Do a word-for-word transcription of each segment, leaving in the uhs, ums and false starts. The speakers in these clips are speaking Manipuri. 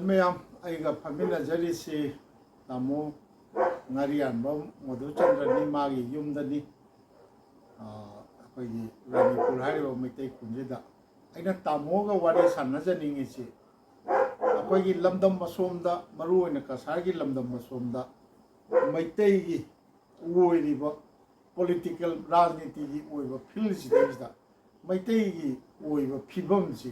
ꯃꯌꯥꯝ, ꯑꯩꯒ ꯐꯝꯃꯤꯟꯅꯖꯔꯤꯁꯤ ꯇꯥꯃꯣ ꯉꯥꯔꯤꯌꯥꯟꯕꯝ ꯃꯙꯨꯆꯟꯗ꯭ꯔꯅꯤ, ꯃꯥꯒꯤ ꯌꯨꯝꯗꯅꯤ꯫ ꯑ, ꯑꯩꯈꯣꯏꯒꯤ ꯔꯥꯅꯤꯄꯨꯔ ꯍꯥꯏꯔꯤꯕ ꯃꯩꯇꯩ ꯈꯨꯟꯁꯤꯗ꯫ ꯑꯩꯅ ꯇꯥꯃꯣꯒ ꯋꯥꯔꯤ ꯁꯥꯟꯅꯖꯅꯤꯡꯉꯤꯁꯤ ꯑꯩꯈꯣꯏꯒꯤ ꯂꯝꯗꯝ ꯑꯁꯣꯝꯗ, ꯃꯔꯨ ꯑꯣꯏꯅ ꯀꯁꯥꯔꯒꯤ ꯂꯝꯗꯝ ꯑꯁꯣꯝꯗ ꯃꯩꯇꯩꯒꯤ ꯑꯣꯏꯔꯤꯕ political, ꯔꯥꯖꯅꯤꯇꯤꯒꯤ ꯑꯣꯏꯕ field ꯁꯤꯗꯩꯁꯤꯗ ꯃꯩꯇꯩꯒꯤ ꯑꯣꯏꯕ ꯐꯤꯕꯝꯁꯤ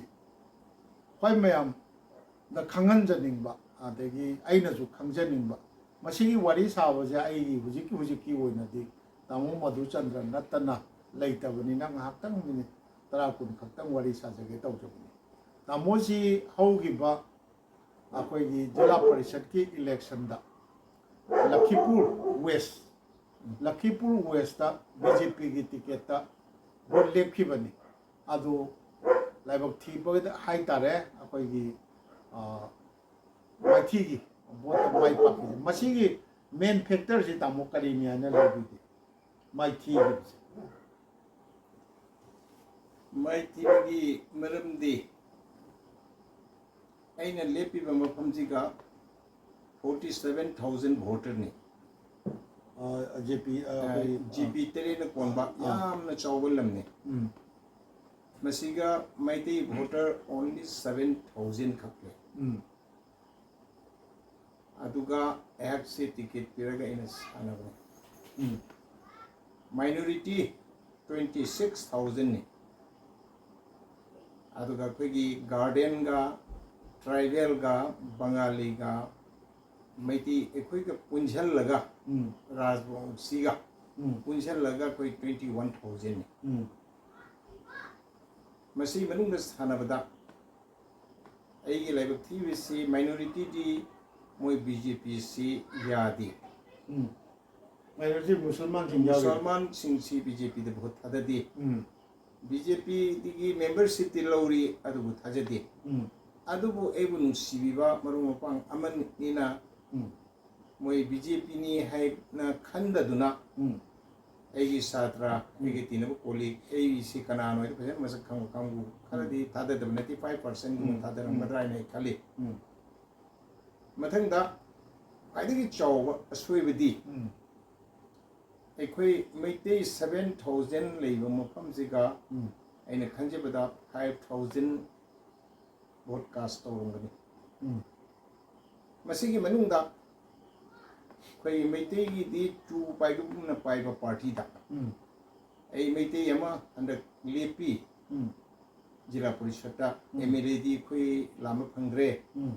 ꯑꯩꯈꯣꯏ ꯃꯌꯥꯝꯗ ꯈꯪꯍꯟꯖꯅꯤꯡꯕ, ꯑꯗꯒꯤ ꯑꯩꯅꯁꯨ ꯈꯪꯖꯅꯤꯡꯕ, ꯃꯁꯤꯒꯤ ꯋꯥꯔꯤ ꯁꯥꯕꯁꯦ ꯑꯩꯒꯤ ꯍꯧꯖꯤꯛꯀꯤ, ꯍꯧꯖꯤꯛꯀꯤ ꯑꯣꯏꯅꯗꯤ ꯇꯥꯃꯣ ꯃꯙꯨꯆꯟꯗ꯭ꯔ ꯅꯠꯇꯅ ꯂꯩꯇꯕꯅꯤꯅ ꯉꯥꯏꯍꯥꯛꯇꯪ minute ꯇꯔꯥ ꯀꯨꯟ ꯈꯛꯇꯪ ꯋꯥꯔꯤ ꯁꯥꯖꯒꯦ ꯇꯧꯖꯕꯅꯤ꯫ ꯇꯥꯃꯣꯁꯤ ꯍꯧꯈꯤꯕ ꯑꯩꯈꯣꯏꯒꯤ ꯖꯤꯂꯥ ꯄꯔꯤꯁꯠꯀꯤ election ꯗ ꯂꯈꯤꯄꯨꯔ West, ꯂꯈꯤꯄꯨꯔ West ꯇ BJP ꯒꯤ ticket ꯇ vote ꯂꯦꯞꯈꯤꯕꯅꯤ꯫ ꯑꯗꯨ ꯂꯥꯏꯕꯛ ꯊꯤꯕ ꯍꯥꯏꯇꯥꯔꯦ, ꯑꯩꯈꯣꯏꯒꯤ, ꯑ, ꯃꯥꯏꯊꯤꯒꯤ vote ꯇ ꯃꯥꯏ ꯄꯥꯛꯈꯤꯕꯅꯤ꯫ ꯃꯁꯤꯒꯤ main factor ꯁꯤ ꯇꯥꯃꯣ ꯀꯔꯤꯅꯤ ꯍꯥꯏꯅ ꯂꯧꯕꯤꯒꯦ? ꯃꯥꯏꯊꯤꯈꯤꯕꯁꯦ꯫ ꯃꯥꯏꯊꯤꯕꯒꯤ ꯃꯔꯝꯗꯤ ꯑꯩꯅ ꯂꯦꯞꯄꯤꯕ ꯃꯐꯝꯁꯤꯒ forty seven thousand voter ꯅꯤ꯫ ꯑ, JP, ꯑ, ꯑ, ꯑꯩꯈꯣꯏꯒꯤ, ꯑ, GP ꯇꯔꯦꯠꯅ ꯀꯣꯟꯕ ꯑ, ꯑ꯫ ꯌꯥꯝꯅ ꯆꯥꯎꯕ ꯂꯝꯅꯤ꯫ ꯎꯝ꯫ ꯃꯁꯤꯒ Meitei voter only seven thousand ꯈꯛ ꯂꯩ꯫ ꯎꯝ꯫ ꯑꯗꯨꯒ ꯑꯩꯍꯥꯛꯁꯦ ticket ꯄꯤꯔꯒ ꯑꯩꯅ ꯁꯥꯟꯅꯕꯅꯤ꯫ ꯎꯝ꯫ Minority twenty six thousand ꯅꯤ꯫ ꯑꯗꯨꯒ ꯑꯩꯈꯣꯏꯒꯤ ꯒꯥꯔꯗꯦꯟꯒ, tribal ꯒ, ꯕꯪꯒꯥꯂꯤꯒ, ꯃꯩꯇꯩ ꯑꯩꯈꯣꯏꯒ ꯄꯨꯟꯁꯤꯜꯂꯒ, ꯎꯝ꯫ ꯔꯥꯖꯕꯣꯡꯁꯤꯒ ꯎꯝ꯫ ꯄꯨꯟꯁꯤꯜꯂꯒ ꯑꯩꯈꯣꯏ twenty one thousand ꯅꯤ꯫ ꯎꯝ꯫ ꯃꯁꯤ ꯃꯅꯨꯡꯗ ꯁꯥꯟꯅꯕꯗ ꯑꯩꯒꯤ ꯂꯥꯏꯕꯛ ꯊꯤꯕꯁꯤ minority ꯗꯤ ꯃꯣꯏ BJP ꯁꯤ ꯌꯥꯗꯦ꯫ ꯎꯝ꯫ Minority ꯃꯨꯁꯜꯃꯥꯟꯁꯤꯡ ꯌꯥꯎꯔꯤ꯫ ꯃꯨꯁꯜꯃꯥꯟꯁꯤꯡꯁꯤ BJP ꯗ vote ꯊꯥꯗꯗꯦ꯫ ꯎꯝ꯫ BJP ꯗꯒꯤ membership ꯇꯤ ꯂꯧꯔꯤ, ꯑꯗꯨꯕꯨ ꯊꯥꯖꯗꯦ꯫ ꯎꯝ꯫ ꯑꯗꯨꯕꯨ ꯑꯩꯕꯨ ꯅꯨꯡꯁꯤꯕꯤꯕ ꯃꯔꯨꯞ ꯃꯄꯥꯡ ꯑꯃꯅꯤꯅ ꯎꯝ꯫ ꯃꯣꯏ ꯕꯤ ꯖꯦ ꯄꯤꯅꯤ ꯍꯥꯏꯅ ꯈꯟꯗꯗꯨꯅ ꯎꯝ꯫ ꯑꯩꯒꯤ ꯁꯥꯇ꯭ꯔ, ꯎꯝ꯫ ꯑꯩꯒꯤ ꯇꯤꯟꯅꯕ ꯀꯣꯂꯤꯛ, ꯑꯩꯁꯤ ꯀꯅꯥꯅꯣ ꯍꯥꯏꯗꯣ ꯐꯖꯅ ꯃꯁꯛ ꯈꯪꯕ ꯀꯥꯡꯕꯨ ꯈꯔꯗꯤ ꯎꯝ꯫ ꯊꯥꯗꯗꯕ ꯅꯠꯇꯦ, five percent ꯒꯨꯝꯕ ꯎꯝ꯫ ꯊꯥꯗꯔꯝꯒꯗ꯭ꯔꯥ ꯎꯝ꯫ ꯍꯥꯏꯅ ꯑꯩ ꯈꯜꯂꯤ꯫ ꯎꯝ꯫ ꯃꯊꯪꯗ ꯈ꯭ꯋꯥꯏꯗꯒꯤ ꯆꯥꯎꯕ ꯑꯁꯣꯏꯕꯗꯤ ꯎꯝ꯫ ꯑꯩꯈꯣꯏ ꯃꯩꯇꯩ seven thousand ꯂꯩꯕ ꯃꯐꯝꯁꯤꯒ ꯎꯝ꯫ ꯑꯩꯅ ꯈꯟꯖꯕꯗ five thousand vote cast ꯇꯧꯔꯝꯒꯅꯤ꯫ ꯎꯝ꯫ ꯃꯁꯤꯒꯤ ꯃꯅꯨꯡꯗ ꯑꯩꯈꯣꯏ ꯃꯩꯇꯩꯒꯤꯗꯤ ꯆꯨ ꯄꯥꯏꯕꯒꯨꯝꯅ ꯄꯥꯏꯕ party ꯗ ꯎꯝ꯫ ꯑꯩ ꯃꯩꯇꯩ ꯑꯃ ꯍꯟꯗꯛ ꯂꯦꯞꯄꯤ꯫ ꯎꯝ꯫ ꯖꯤꯂꯥ ꯄꯔꯤꯁꯠꯇ ꯎꯝ꯫ ꯑꯦꯝ ꯑꯦꯜ ꯑꯦꯗꯤ ꯑꯩꯈꯣꯏ ꯂꯥꯝꯕ ꯐꯪꯗ꯭ꯔꯦ꯫ ꯎꯝ꯫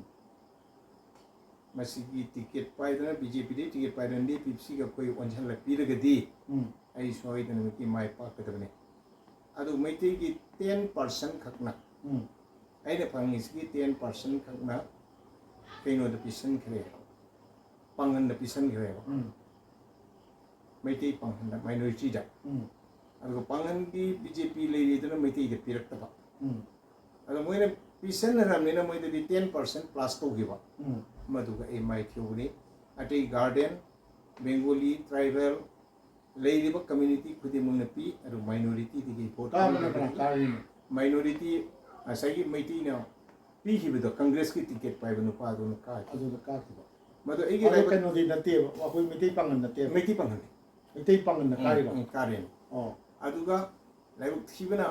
ꯃꯁꯤꯒꯤ ticket ꯄꯥꯏꯗꯅ, ꯕꯤ ꯖꯦ ꯄꯤꯗꯒꯤ ticket ꯄꯥꯏꯗꯅ ꯂꯦꯞꯄꯤꯕꯁꯤꯒ ꯑꯩꯈꯣꯏ ꯑꯣꯟꯁꯤꯜꯂꯛꯄꯤꯔꯒꯗꯤ ꯎꯝ꯫ ꯑꯩ ꯁꯣꯏꯗꯅꯃꯛꯀꯤ ꯃꯥꯏ ꯄꯥꯛꯀꯗꯕꯅꯤ꯫ ꯑꯗꯨ ꯃꯩꯇꯩꯒꯤ ten percent ꯈꯛꯅ, ꯎꯝ꯫ ꯑꯩꯅ ꯐꯪꯉꯤꯁꯤꯒꯤ ten percent ꯈꯛꯅ ꯀꯩꯅꯣꯗ ꯄꯤꯁꯟꯈ꯭ꯔꯦ, ꯄꯥꯡꯒꯟꯗ ꯄꯤꯁꯟꯈ꯭ꯔꯦꯕ꯫ ꯎꯝ꯫ ꯃꯩꯇꯩ ꯄꯥꯡꯒꯟꯗ, minority ꯗ꯫ ꯎꯝ꯫ ꯑꯗꯨꯒ ꯄꯥꯡꯒꯟꯒꯤ ꯕꯤ ꯖꯦ ꯄꯤ ꯂꯩꯔꯤꯗꯨꯅ ꯃꯩꯇꯩꯗ ꯄꯤꯔꯛꯇꯕ꯫ ꯎꯝ꯫ ꯑꯗꯣ ꯃꯣꯏꯅ ꯄꯤꯁꯟꯅꯔꯕꯅꯤꯅ ꯃꯣꯏꯗꯗꯤ ten percent plus ꯇꯧꯈꯤꯕ꯫ ꯎꯝ꯫ ꯃꯗꯨꯒ ꯑꯩ ꯃꯥꯏ ꯊꯤꯍꯧꯕꯅꯤ꯫ ꯑꯇꯩ garden, Bengali, tribal, ꯂꯩꯔꯤꯕ community ꯈꯨꯗꯤꯡꯃꯛꯅ ꯄꯤ, ꯑꯗꯨ minority ꯗꯒꯤ vote ꯀꯥꯕꯅ ꯀꯅꯥ ꯀꯥꯔꯤꯅꯣ? Minority, ꯉꯁꯥꯏꯒꯤ ꯃꯩꯇꯩꯅ ꯄꯤꯈꯤꯕꯗꯣ, Congress ꯀꯤ ticket ꯄꯥꯏꯕ ꯅꯨꯄꯥꯗꯨꯅ ꯀꯥꯈꯤ꯫ ꯑꯗꯨꯅ ꯀꯥꯈꯤꯕ꯫ ꯃꯗꯨ ꯑꯩꯒꯤ ꯑꯗꯣ ꯂꯥꯏꯕꯛ ꯀꯩꯅꯣꯗꯤ ꯅꯠꯇꯦꯕ, ꯑꯩꯈꯣꯏ ꯃꯩꯇꯩ ꯄꯥꯡꯒꯜ ꯅꯠꯇꯦꯕ꯫ ꯃꯩꯇꯩ ꯄꯥꯡꯒꯜꯅꯤ꯫ ꯃꯩꯇꯩ ꯄꯥꯡꯒꯜꯅ ꯎꯝ, ꯀꯥꯔꯤꯔꯣ? ꯎꯝ, ꯀꯥꯔꯤꯅꯤ꯫ ꯑꯣ꯫ ꯑꯗꯨꯒ ꯂꯥꯏꯕꯛ ꯊꯤꯕꯅ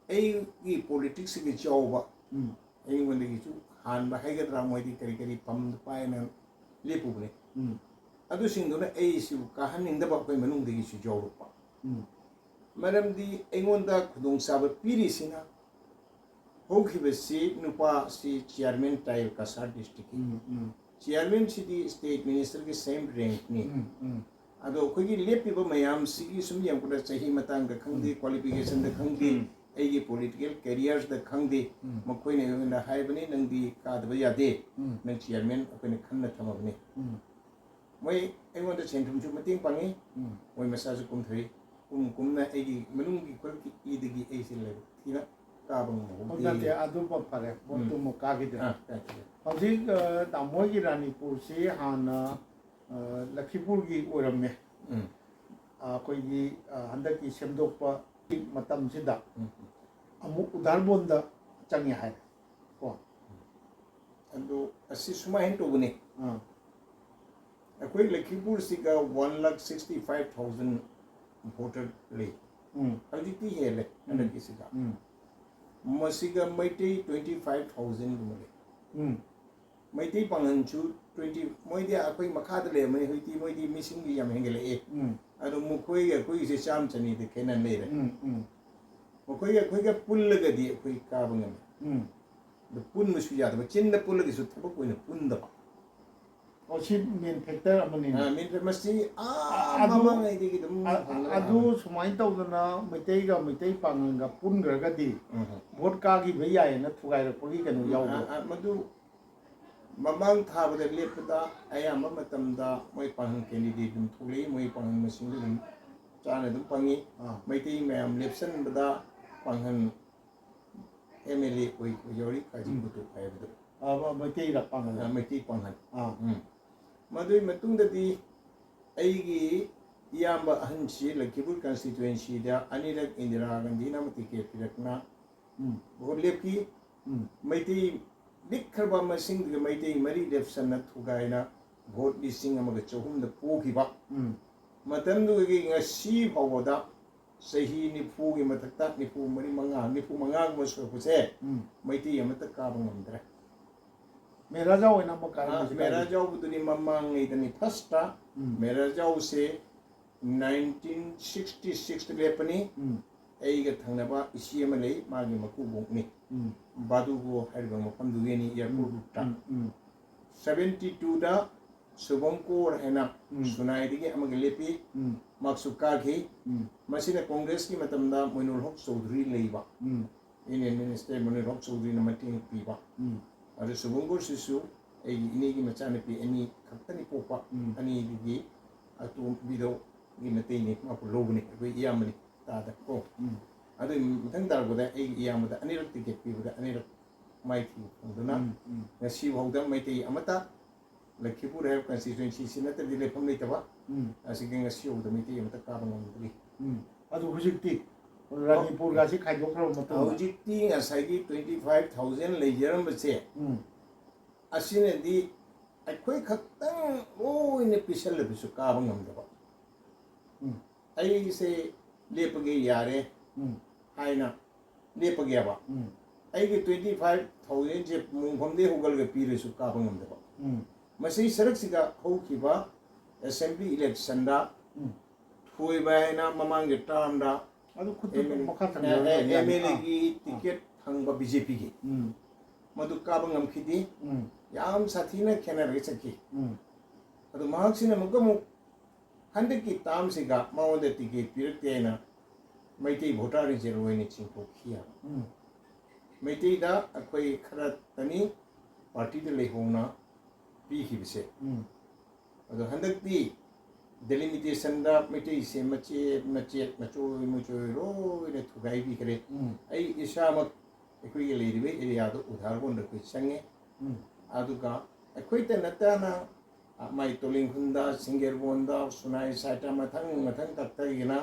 ꯑꯩꯒꯤ politics ꯀꯤ ꯆꯥꯎꯕ, ꯎꯝ꯫ ꯑꯩꯉꯣꯟꯗꯒꯤꯁꯨ ꯍꯥꯟꯕ ꯍꯥꯏꯒꯗ꯭ꯔꯥ, ꯃꯣꯏꯗꯤ ꯀꯔꯤ ꯀꯔꯤ ꯐꯝ ꯄꯥꯏꯅ ꯂꯦꯞꯄꯨꯕꯅꯤ꯫ ꯎꯝ꯫ ꯑꯗꯨꯁꯤꯡꯗꯨꯅ ꯑꯩꯁꯤꯕꯨ ꯀꯥꯍꯟꯅꯤꯡꯗꯕ ꯑꯩꯈꯣꯏ ꯃꯅꯨꯡꯗꯒꯤꯁꯨ ꯌꯥꯎꯔꯛꯄ꯫ ꯎꯝ꯫ ꯃꯔꯝꯗꯤ ꯑꯩꯉꯣꯟꯗ ꯈꯨꯗꯣꯡꯆꯥꯕ ꯄꯤꯔꯤꯁꯤꯅ ꯍꯧꯈꯤꯕꯁꯤ ꯅꯨꯄꯥꯁꯤ chairman ꯇꯥꯏꯌꯦ ꯀꯁꯥꯔ district ꯀꯤ꯫ ꯎꯝ, ꯎꯝ꯫ Chairman ꯁꯤꯗꯤ state minister ꯒꯤ same rank ꯅꯤ꯫ ꯎꯝ, ꯎꯝ꯫ ꯑꯗꯣ ꯑꯩꯈꯣꯏꯒꯤ ꯂꯦꯞꯄꯤꯕ ꯃꯌꯥꯝꯁꯤꯒꯤ ꯁꯨꯝ ꯌꯦꯡꯉꯛꯄꯗ ꯆꯍꯤ ꯃꯇꯥꯡꯗ ꯈꯪꯗꯦ, ꯎꯝ꯫ Qualification ꯗ ꯈꯪꯗꯦ, ꯎꯝ꯫ ꯑꯩꯒꯤ political career ꯗ ꯈꯪꯗꯦ, ꯎꯝ꯫ ꯃꯈꯣꯏꯅ ꯑꯩꯉꯣꯟꯗ ꯍꯥꯏꯕꯅꯤ, "ꯅꯪꯗꯤ ꯀꯥꯗꯕ ꯌꯥꯗꯦ, ꯎꯝ꯫ ꯅꯪ chairman ꯑꯩꯈꯣꯏꯅ ꯈꯟꯅ ꯊꯝꯃꯕꯅꯤ"꯫ ꯎꯝ꯫ ꯃꯣꯏ ꯑꯩꯉꯣꯟꯗ ꯁꯦꯟ ꯊꯨꯝꯁꯨ ꯃꯇꯦꯡ ꯄꯥꯡꯉꯤ, ꯎꯝ꯫ ꯃꯣꯏ ꯃꯁꯥꯁꯨ ꯀꯨꯝꯊꯔꯤ, ꯀꯨꯝ ꯀꯨꯝꯅ ꯑꯩꯒꯤ ꯃꯅꯨꯡꯒꯤ ꯈꯨꯔꯨꯞꯀꯤ ꯏꯗꯒꯤ ꯑꯩꯁꯦ ꯂꯥꯏꯕꯛ ꯊꯤꯅ ꯀꯥꯕ ꯉꯝꯍꯧꯗꯦ꯫ ꯑꯣ, ꯅꯠꯇꯦ, ꯑꯗꯨꯃ ꯐꯔꯦ, ꯚꯣꯠꯇꯨꯃ ꯀꯥꯈꯤꯗ꯭ꯔꯦ꯫ ꯑꯥ, ꯀꯥꯈꯤꯗ꯭ꯔꯦ꯫ ꯍꯧꯖꯤꯛ, ꯑ, ꯇꯥꯃꯣ ꯍꯣꯏꯒꯤ ꯔꯥꯅꯤꯄꯨꯔꯁꯤ ꯍꯥꯟꯅ, ꯑ, ꯂꯈꯤꯄꯨꯔꯒꯤ ꯑꯣꯏꯔꯝꯃꯦ꯫ ꯎꯝ꯫ ꯑ, ꯑꯩꯈꯣꯏꯒꯤ, ꯑ, ꯍꯟꯗꯛꯀꯤ ꯁꯦꯝꯗꯣꯛꯄ ꯃꯇꯝꯁꯤꯗ ꯎꯝ꯫ ꯑꯃꯨꯛ ꯎꯗꯥꯔꯕꯣꯟꯗ ꯆꯪꯉꯦ ꯍꯥꯏ꯫ ꯀꯣ꯫ ꯑꯗꯨ ꯑꯁꯤ ꯁꯨꯃꯥꯏꯅ ꯇꯧꯕꯅꯤ꯫ ꯑꯥ꯫ ꯑꯩꯈꯣꯏ ꯂꯈꯤꯄꯨꯔꯁꯤꯒ one lakh sixty five thousand voter ꯂꯩ꯫ ꯎꯝ꯫ ꯍꯧꯖꯤꯛꯇꯤ ꯍꯦꯜꯂꯦ ꯎꯝ꯫ ꯍꯟꯗꯛꯀꯤꯁꯤꯒ꯫ ꯎꯝ꯫ ꯃꯁꯤꯒ ꯃꯩꯇꯩ twenty five thousand ꯒꯨꯝꯕ ꯂꯩ꯫ ꯎꯝ꯫ ꯃꯩꯇꯩ ꯄꯥꯡꯒꯜꯁꯨ twenty, ꯃꯣꯏꯗꯤ ꯑꯩꯈꯣꯏ ꯃꯈꯥꯗ ꯂꯩꯔꯝꯃꯅꯤ, ꯍꯧꯖꯤꯛꯇꯤ ꯃꯣꯏꯗꯤ ꯃꯤꯁꯤꯡꯗꯤ ꯌꯥꯝ ꯍꯦꯟꯒꯠꯂꯛꯑꯦ꯫ ꯎꯝ꯫ ꯑꯗꯣ ꯃꯈꯣꯏꯒ ꯑꯩꯈꯣꯏꯒꯤꯁꯦ ꯆꯥꯝꯃ ꯆꯅꯤꯗ ꯈꯦꯠꯅ ꯂꯩꯔꯦ꯫ ꯎꯝ, ꯎꯝ꯫ ꯃꯈꯣꯏꯒ ꯑꯩꯈꯣꯏꯒ ꯄꯨꯜꯂꯒꯗꯤ ꯑꯩꯈꯣꯏ ꯀꯥꯕ ꯉꯝꯃꯤ꯫ ꯎꯝ꯫ ꯑꯗꯨ ꯄꯨꯟꯕꯁꯨ ꯌꯥꯗꯕ, ꯆꯤꯟꯗ ꯄꯨꯜꯂꯒꯁꯨ ꯊꯕꯛ ꯑꯣꯏꯅ ꯄꯨꯟꯗꯕ꯫ ꯑꯣ, ꯁꯤ main factor ꯑꯃꯅꯤꯅꯦ꯫ ꯑꯥ, main factor꯫ ꯃꯁꯤ ꯑꯥ, ꯑꯥ, ꯑꯗꯨ, ꯃꯃꯥꯡꯉꯩꯗꯒꯤ ꯑꯗꯨꯝ ꯑ-, ꯍꯧꯅꯔꯛꯑꯕꯅꯤ꯫ ꯑꯗꯨ ꯁꯨꯃꯥꯏꯅ ꯇꯧꯗꯅ ꯃꯩꯇꯩꯒ ꯃꯩꯇꯩ ꯄꯥꯡꯒꯜꯒ ꯄꯨꯟꯈ꯭ꯔꯒꯗꯤ ꯎꯝ꯫ ꯚꯣꯠ ꯀꯥꯈꯤꯕ ꯌꯥꯏꯌꯦꯅ ꯊꯨꯒꯥꯏꯔꯛꯄꯒꯤ ꯀꯩꯅꯣ ꯎꯝ, ꯌꯥꯎꯕ꯭ꯔꯣ? ꯑꯥ, ꯑꯥ, ꯃꯗꯨ ꯃꯃꯥꯡ ꯊꯥꯕꯗ ꯂꯦꯞꯄꯗ ꯑꯌꯥꯝꯕ ꯃꯇꯝꯗ ꯃꯣꯏ ꯄꯥꯡꯒꯜ candidate ꯑꯗꯨꯝ ꯊꯣꯛꯂꯛꯏ, ꯃꯣꯏ ꯄꯥꯡꯒꯜ ꯃꯁꯤꯡꯗꯨ ꯑꯗꯨꯝ ꯆꯥꯅ ꯑꯗꯨꯝ ꯐꯪꯉꯤ꯫ ꯑꯥ꯫ ꯃꯩꯇꯩ ꯃꯌꯥꯝ ꯂꯦꯞꯁꯟꯕꯗ ꯄꯥꯡꯒꯜ MLA ꯑꯣꯏ-, ꯑꯣꯏꯍꯧꯔꯤ, ꯀꯥꯖꯤꯡ ꯎꯝ꯫ ꯀꯨꯇꯨ ꯍꯥꯏꯕꯗꯣ꯫ ꯑꯥ, ꯃ-, ꯃꯩꯇꯩꯔ ꯄꯥꯡꯒꯜ? ꯑꯥ, ꯃꯩꯇꯩ ꯄꯥꯡꯒꯜ꯫ ꯑꯥ꯫ ꯎꯝ꯫ ꯃꯗꯨꯒꯤ ꯃꯇꯨꯡꯗꯗꯤ ꯑꯩꯒꯤ ꯏꯌꯥꯝꯕ ꯑꯍꯟꯁꯤ ꯂꯈꯤꯄꯨꯔ constituencyꯗ ꯑꯅꯤꯔꯛ ꯏꯟꯗꯤꯔꯥ ꯒꯥꯟꯙꯤꯅ ꯑꯃ ticket ꯄꯤꯔꯛꯇꯅ ꯎꯝ꯫ ꯚꯣꯠ ꯂꯦꯞꯈꯤ꯫ ꯎꯝ꯫ ꯃꯩꯇꯩ ꯂꯤꯛꯈ꯭ꯔꯕ ꯃꯁꯤꯡꯗꯨꯒ ꯃꯩꯇꯩ ꯃꯔꯤ ꯂꯦꯞꯁꯟꯅ ꯊꯨꯒꯥꯏꯅ ꯚꯣꯠ ꯂꯤꯁꯤꯡ ꯑꯃꯒ ꯆꯍꯨꯝꯗ ꯄꯣꯈꯤꯕ꯫ ꯎꯝ꯫ ꯃꯇꯝꯗꯨꯗꯒꯤ ꯉꯁꯤ ꯐꯥꯎꯕꯗ ꯆꯍꯤ ꯅꯤꯐꯨꯒꯤ ꯃꯊꯛꯇ, ꯅꯤꯐꯨ ꯃꯔꯤ, ꯃꯉꯥ, ꯅꯤꯐꯨ ꯃꯉꯥꯒꯨꯝꯕ ꯁꯨꯔꯛꯄꯁꯦ, ꯎꯝ꯫ ꯃꯩꯇꯩ ꯑꯃꯠꯇ ꯀꯥꯕ ꯉꯝꯗ꯭ꯔꯦ꯫ ꯃꯦꯔꯥꯖꯥꯎ ꯑꯣꯏꯅ ꯑꯃꯨꯛ ꯀꯥꯔꯝꯃꯤꯁꯦ ꯑꯥ, ꯀꯥꯏꯗ? ꯃꯦꯔꯥꯖꯥꯎꯕꯗꯨꯗꯤ ꯃꯃꯥꯡꯉꯩꯗꯅꯤ, firstꯇ꯫ ꯎꯝ꯫ ꯃꯦꯔꯥꯖꯥꯎꯁꯦ nineteen sixty sixꯇ ꯂꯦꯞꯄꯅꯤ꯫ ꯎꯝ꯫ ꯑꯩꯒ ꯊꯪꯅꯕ ꯏꯆꯦ ꯑꯃ ꯂꯩ, ꯃꯥꯒꯤ ꯃꯀꯨꯕꯣꯛꯅꯤ꯫ ꯎꯝ꯫ ꯕꯥꯗꯨꯒꯣ ꯍꯥꯏꯔꯤꯕ ꯃꯐꯝꯗꯨꯒꯤꯅꯤ, airport ꯎꯝ, routeꯇ꯫ ꯎꯝ, ꯎꯝ꯫ Seventy twoꯗ ꯁꯨꯚꯪꯀꯣꯔ ꯍꯥꯏꯅ ꯎꯝ꯫ ꯁꯨꯅꯥꯏꯗꯒꯤ ꯑꯃꯒ ꯂꯦꯞꯄꯤ꯫ ꯎꯝ꯫ ꯃꯍꯥꯛꯁꯨ ꯀꯥꯈꯤ꯫ ꯎꯝ꯫ ꯃꯁꯤꯅ ꯀꯣꯡꯒ꯭ꯔꯦꯁꯀꯤ ꯃꯇꯝꯗ ꯃꯣꯏꯅꯨꯜ ꯍꯛ ꯆꯧꯙꯨꯔꯤ ꯂꯩꯕ꯫ ꯎꯝ꯫ Union Minister ꯃꯣꯏꯅꯨꯜ ꯍꯛ ꯆꯧꯙꯨꯔꯤꯅ ꯃꯇꯦꯡ ꯄꯤꯕ꯫ ꯎꯝ꯫ ꯑꯗꯨ ꯁꯨꯚꯪꯀꯣꯔꯁꯤꯁꯨ ꯑꯩꯒꯤ ꯏꯅꯦꯒꯤ ꯃꯆꯥꯅꯨꯄꯤ ꯑꯅꯤ ꯈꯛꯇꯅꯤ ꯄꯣꯛꯄ꯫ ꯎꯝ꯫ ꯑꯅꯤꯗꯨꯒꯤ ꯑꯇꯣꯝꯕꯤꯗꯣꯒꯤ ꯃꯇꯩꯅꯤ, ꯃꯥꯕꯨ ꯂꯧꯕꯅꯤ, ꯑꯩꯈꯣꯏ ꯏꯌꯥꯝꯕꯅꯤ ꯇꯥꯗ ꯀꯣ꯫ ꯎꯝ꯫ ꯑꯗꯨꯒꯤ ꯃꯊꯪ ꯇꯥꯔꯛꯄꯗ ꯑꯩꯒꯤ ꯏꯌꯥꯝꯕꯗ ꯑꯅꯤꯔꯛ ꯇꯤꯀꯦꯠ ꯄꯤꯕꯗ ꯑꯅꯤꯔꯛ ꯃꯥꯏꯊꯤꯕ ꯐꯪꯗꯨꯅ, ꯎꯝ, ꯎꯝ꯫ ꯉꯁꯤ ꯐꯥꯎꯗ ꯃꯩꯇꯩ ꯑꯃꯠꯇ ꯂꯈꯤꯄꯨꯔ ꯍꯥꯏꯕ ꯀꯟꯁꯇꯤꯇ꯭ꯋꯦꯟꯁꯤꯁꯤ ꯅꯠꯇ꯭ꯔꯗꯤ ꯂꯩꯐꯝ ꯂꯩꯇꯕ꯫ ꯎꯝ꯫ ꯑꯁꯤꯒꯤ ꯉꯁꯤ ꯐꯥꯎꯗ ꯃꯩꯇꯩ ꯑꯃꯠꯇ ꯀꯥꯕ ꯉꯝꯗ꯭ꯔꯤ꯫ ꯎꯝ꯫ ꯑꯗꯨ ꯍꯧꯖꯤꯛꯇꯤ ꯔꯥꯅꯤꯄꯨꯔꯒꯁꯤ ꯈꯥꯏꯗꯣꯛꯈ꯭ꯔꯕ ꯃꯇꯨꯡꯗ? ꯍꯧꯖꯤꯛꯇꯤ ꯉꯁꯥꯏꯒꯤ twenty five thousand ꯂꯩꯖꯔꯝꯕꯁꯦ, ꯎꯝ꯫ ꯑꯁꯤꯅꯗꯤ ꯑꯩꯈꯣꯏ ꯈꯛꯇꯪ ꯂꯣꯏꯅ ꯄꯤꯁꯜꯂꯕꯁꯨ ꯀꯥꯕ ꯉꯝꯗꯕ꯫ ꯎꯝ꯫ ꯑꯩꯁꯦ ꯂꯦꯞꯄꯒꯦ ꯌꯥꯔꯦ ꯎꯝ꯫ ꯍꯥꯏꯅ ꯂꯦꯞꯄꯒꯦꯕ꯫ ꯎꯝ꯫ ꯑꯩꯒꯤ twenty five thousandꯁꯦ ꯃꯣꯡꯐꯝꯗꯒꯤ ꯍꯧꯒꯠꯂꯒ ꯄꯤꯔꯁꯨ ꯀꯥꯕ ꯉꯝꯗꯕ꯫ ꯎꯝ꯫ ꯃꯁꯤ ꯁꯔꯛꯁꯤꯗ ꯍꯧꯈꯤꯕ assembly electionꯗ ꯎꯝ꯫ ꯊꯣꯏꯕ ꯍꯥꯏꯅ ꯃꯃꯥꯡꯒꯤ termꯗ ꯑꯗꯨ ꯈꯨꯠꯇ ꯑꯦꯝ ꯑꯦꯜ ꯑꯦ, ꯃꯈꯥ ꯊꯪꯕ ꯑꯦ, ꯑꯦ, ꯌꯥꯅꯤ꯫ ꯑꯦꯝ ꯑꯦꯜ ꯑꯦꯒꯤ ꯑꯥ꯫ ꯇꯤꯀꯦꯠ ꯐꯪꯕ ꯕꯤ ꯖꯦ ꯄꯤꯒꯤ꯫ ꯎꯝ꯫ ꯃꯗꯨ ꯀꯥꯕ ꯉꯝꯈꯤꯗꯦ꯫ ꯎꯝ꯫ ꯌꯥꯝ ꯁꯥꯊꯤꯅ ꯈꯦꯠꯅꯔꯒ ꯆꯠꯈꯤ꯫ ꯎꯝ꯫ ꯑꯗꯨ ꯃꯍꯥꯛꯁꯤꯅ ꯑꯃꯨꯛꯀ ꯑꯃꯨꯛ ꯍꯟꯗꯛꯀꯤ termꯁꯤꯒ ꯃꯉꯣꯟꯗ ꯇꯤꯀꯦꯠ ꯄꯤꯔꯛꯇꯦ ꯍꯥꯏꯅ ꯃꯩꯇꯩ voterꯁꯤꯡꯁꯦ ꯂꯣꯏꯅ ꯆꯤꯡꯊꯣꯛꯈꯤ ꯍꯥꯏꯕ꯫ ꯎꯝ꯫ ꯃꯩꯇꯩꯗ ꯑꯩꯈꯣꯏ ꯈꯔꯇꯅꯤ partyꯗ ꯂꯩꯍꯧꯅ ꯄꯤꯈꯤꯕꯁꯦ꯫ ꯎꯝ꯫ ꯑꯗꯣ ꯍꯟꯗꯛꯇꯤ delimitationꯗ ꯃꯩꯇꯩꯁꯦ ꯃꯆꯦꯠ ꯃꯆꯦꯠ, ꯃꯆꯣꯏ ꯃꯆꯣꯏ ꯂꯣꯏꯅ ꯊꯨꯒꯥꯏꯕꯤꯈ꯭ꯔꯦ꯫ ꯎꯝ꯫ ꯑꯩ ꯏꯁꯥꯃꯛ ꯑꯩꯈꯣꯏꯒꯤ ꯂꯩꯔꯤꯕ areaꯗꯣ ꯎꯙꯥꯔꯒꯣꯟꯗ ꯑꯩꯈꯣꯏ ꯆꯪꯉꯦ꯫ ꯎꯝ꯫ ꯑꯗꯨꯒ ꯑꯩꯈꯣꯏꯇ ꯅꯠꯇꯅ, ꯑ, ꯃꯥꯏ ꯇꯣꯂꯤꯡꯈꯨꯟꯗ, ꯁꯤꯡꯒꯦꯔꯕꯣꯟꯗ, ꯁꯨꯅꯥꯏ siteꯇ ꯃꯊꯪ ꯃꯊꯪ ꯀꯛꯇꯒꯤꯅ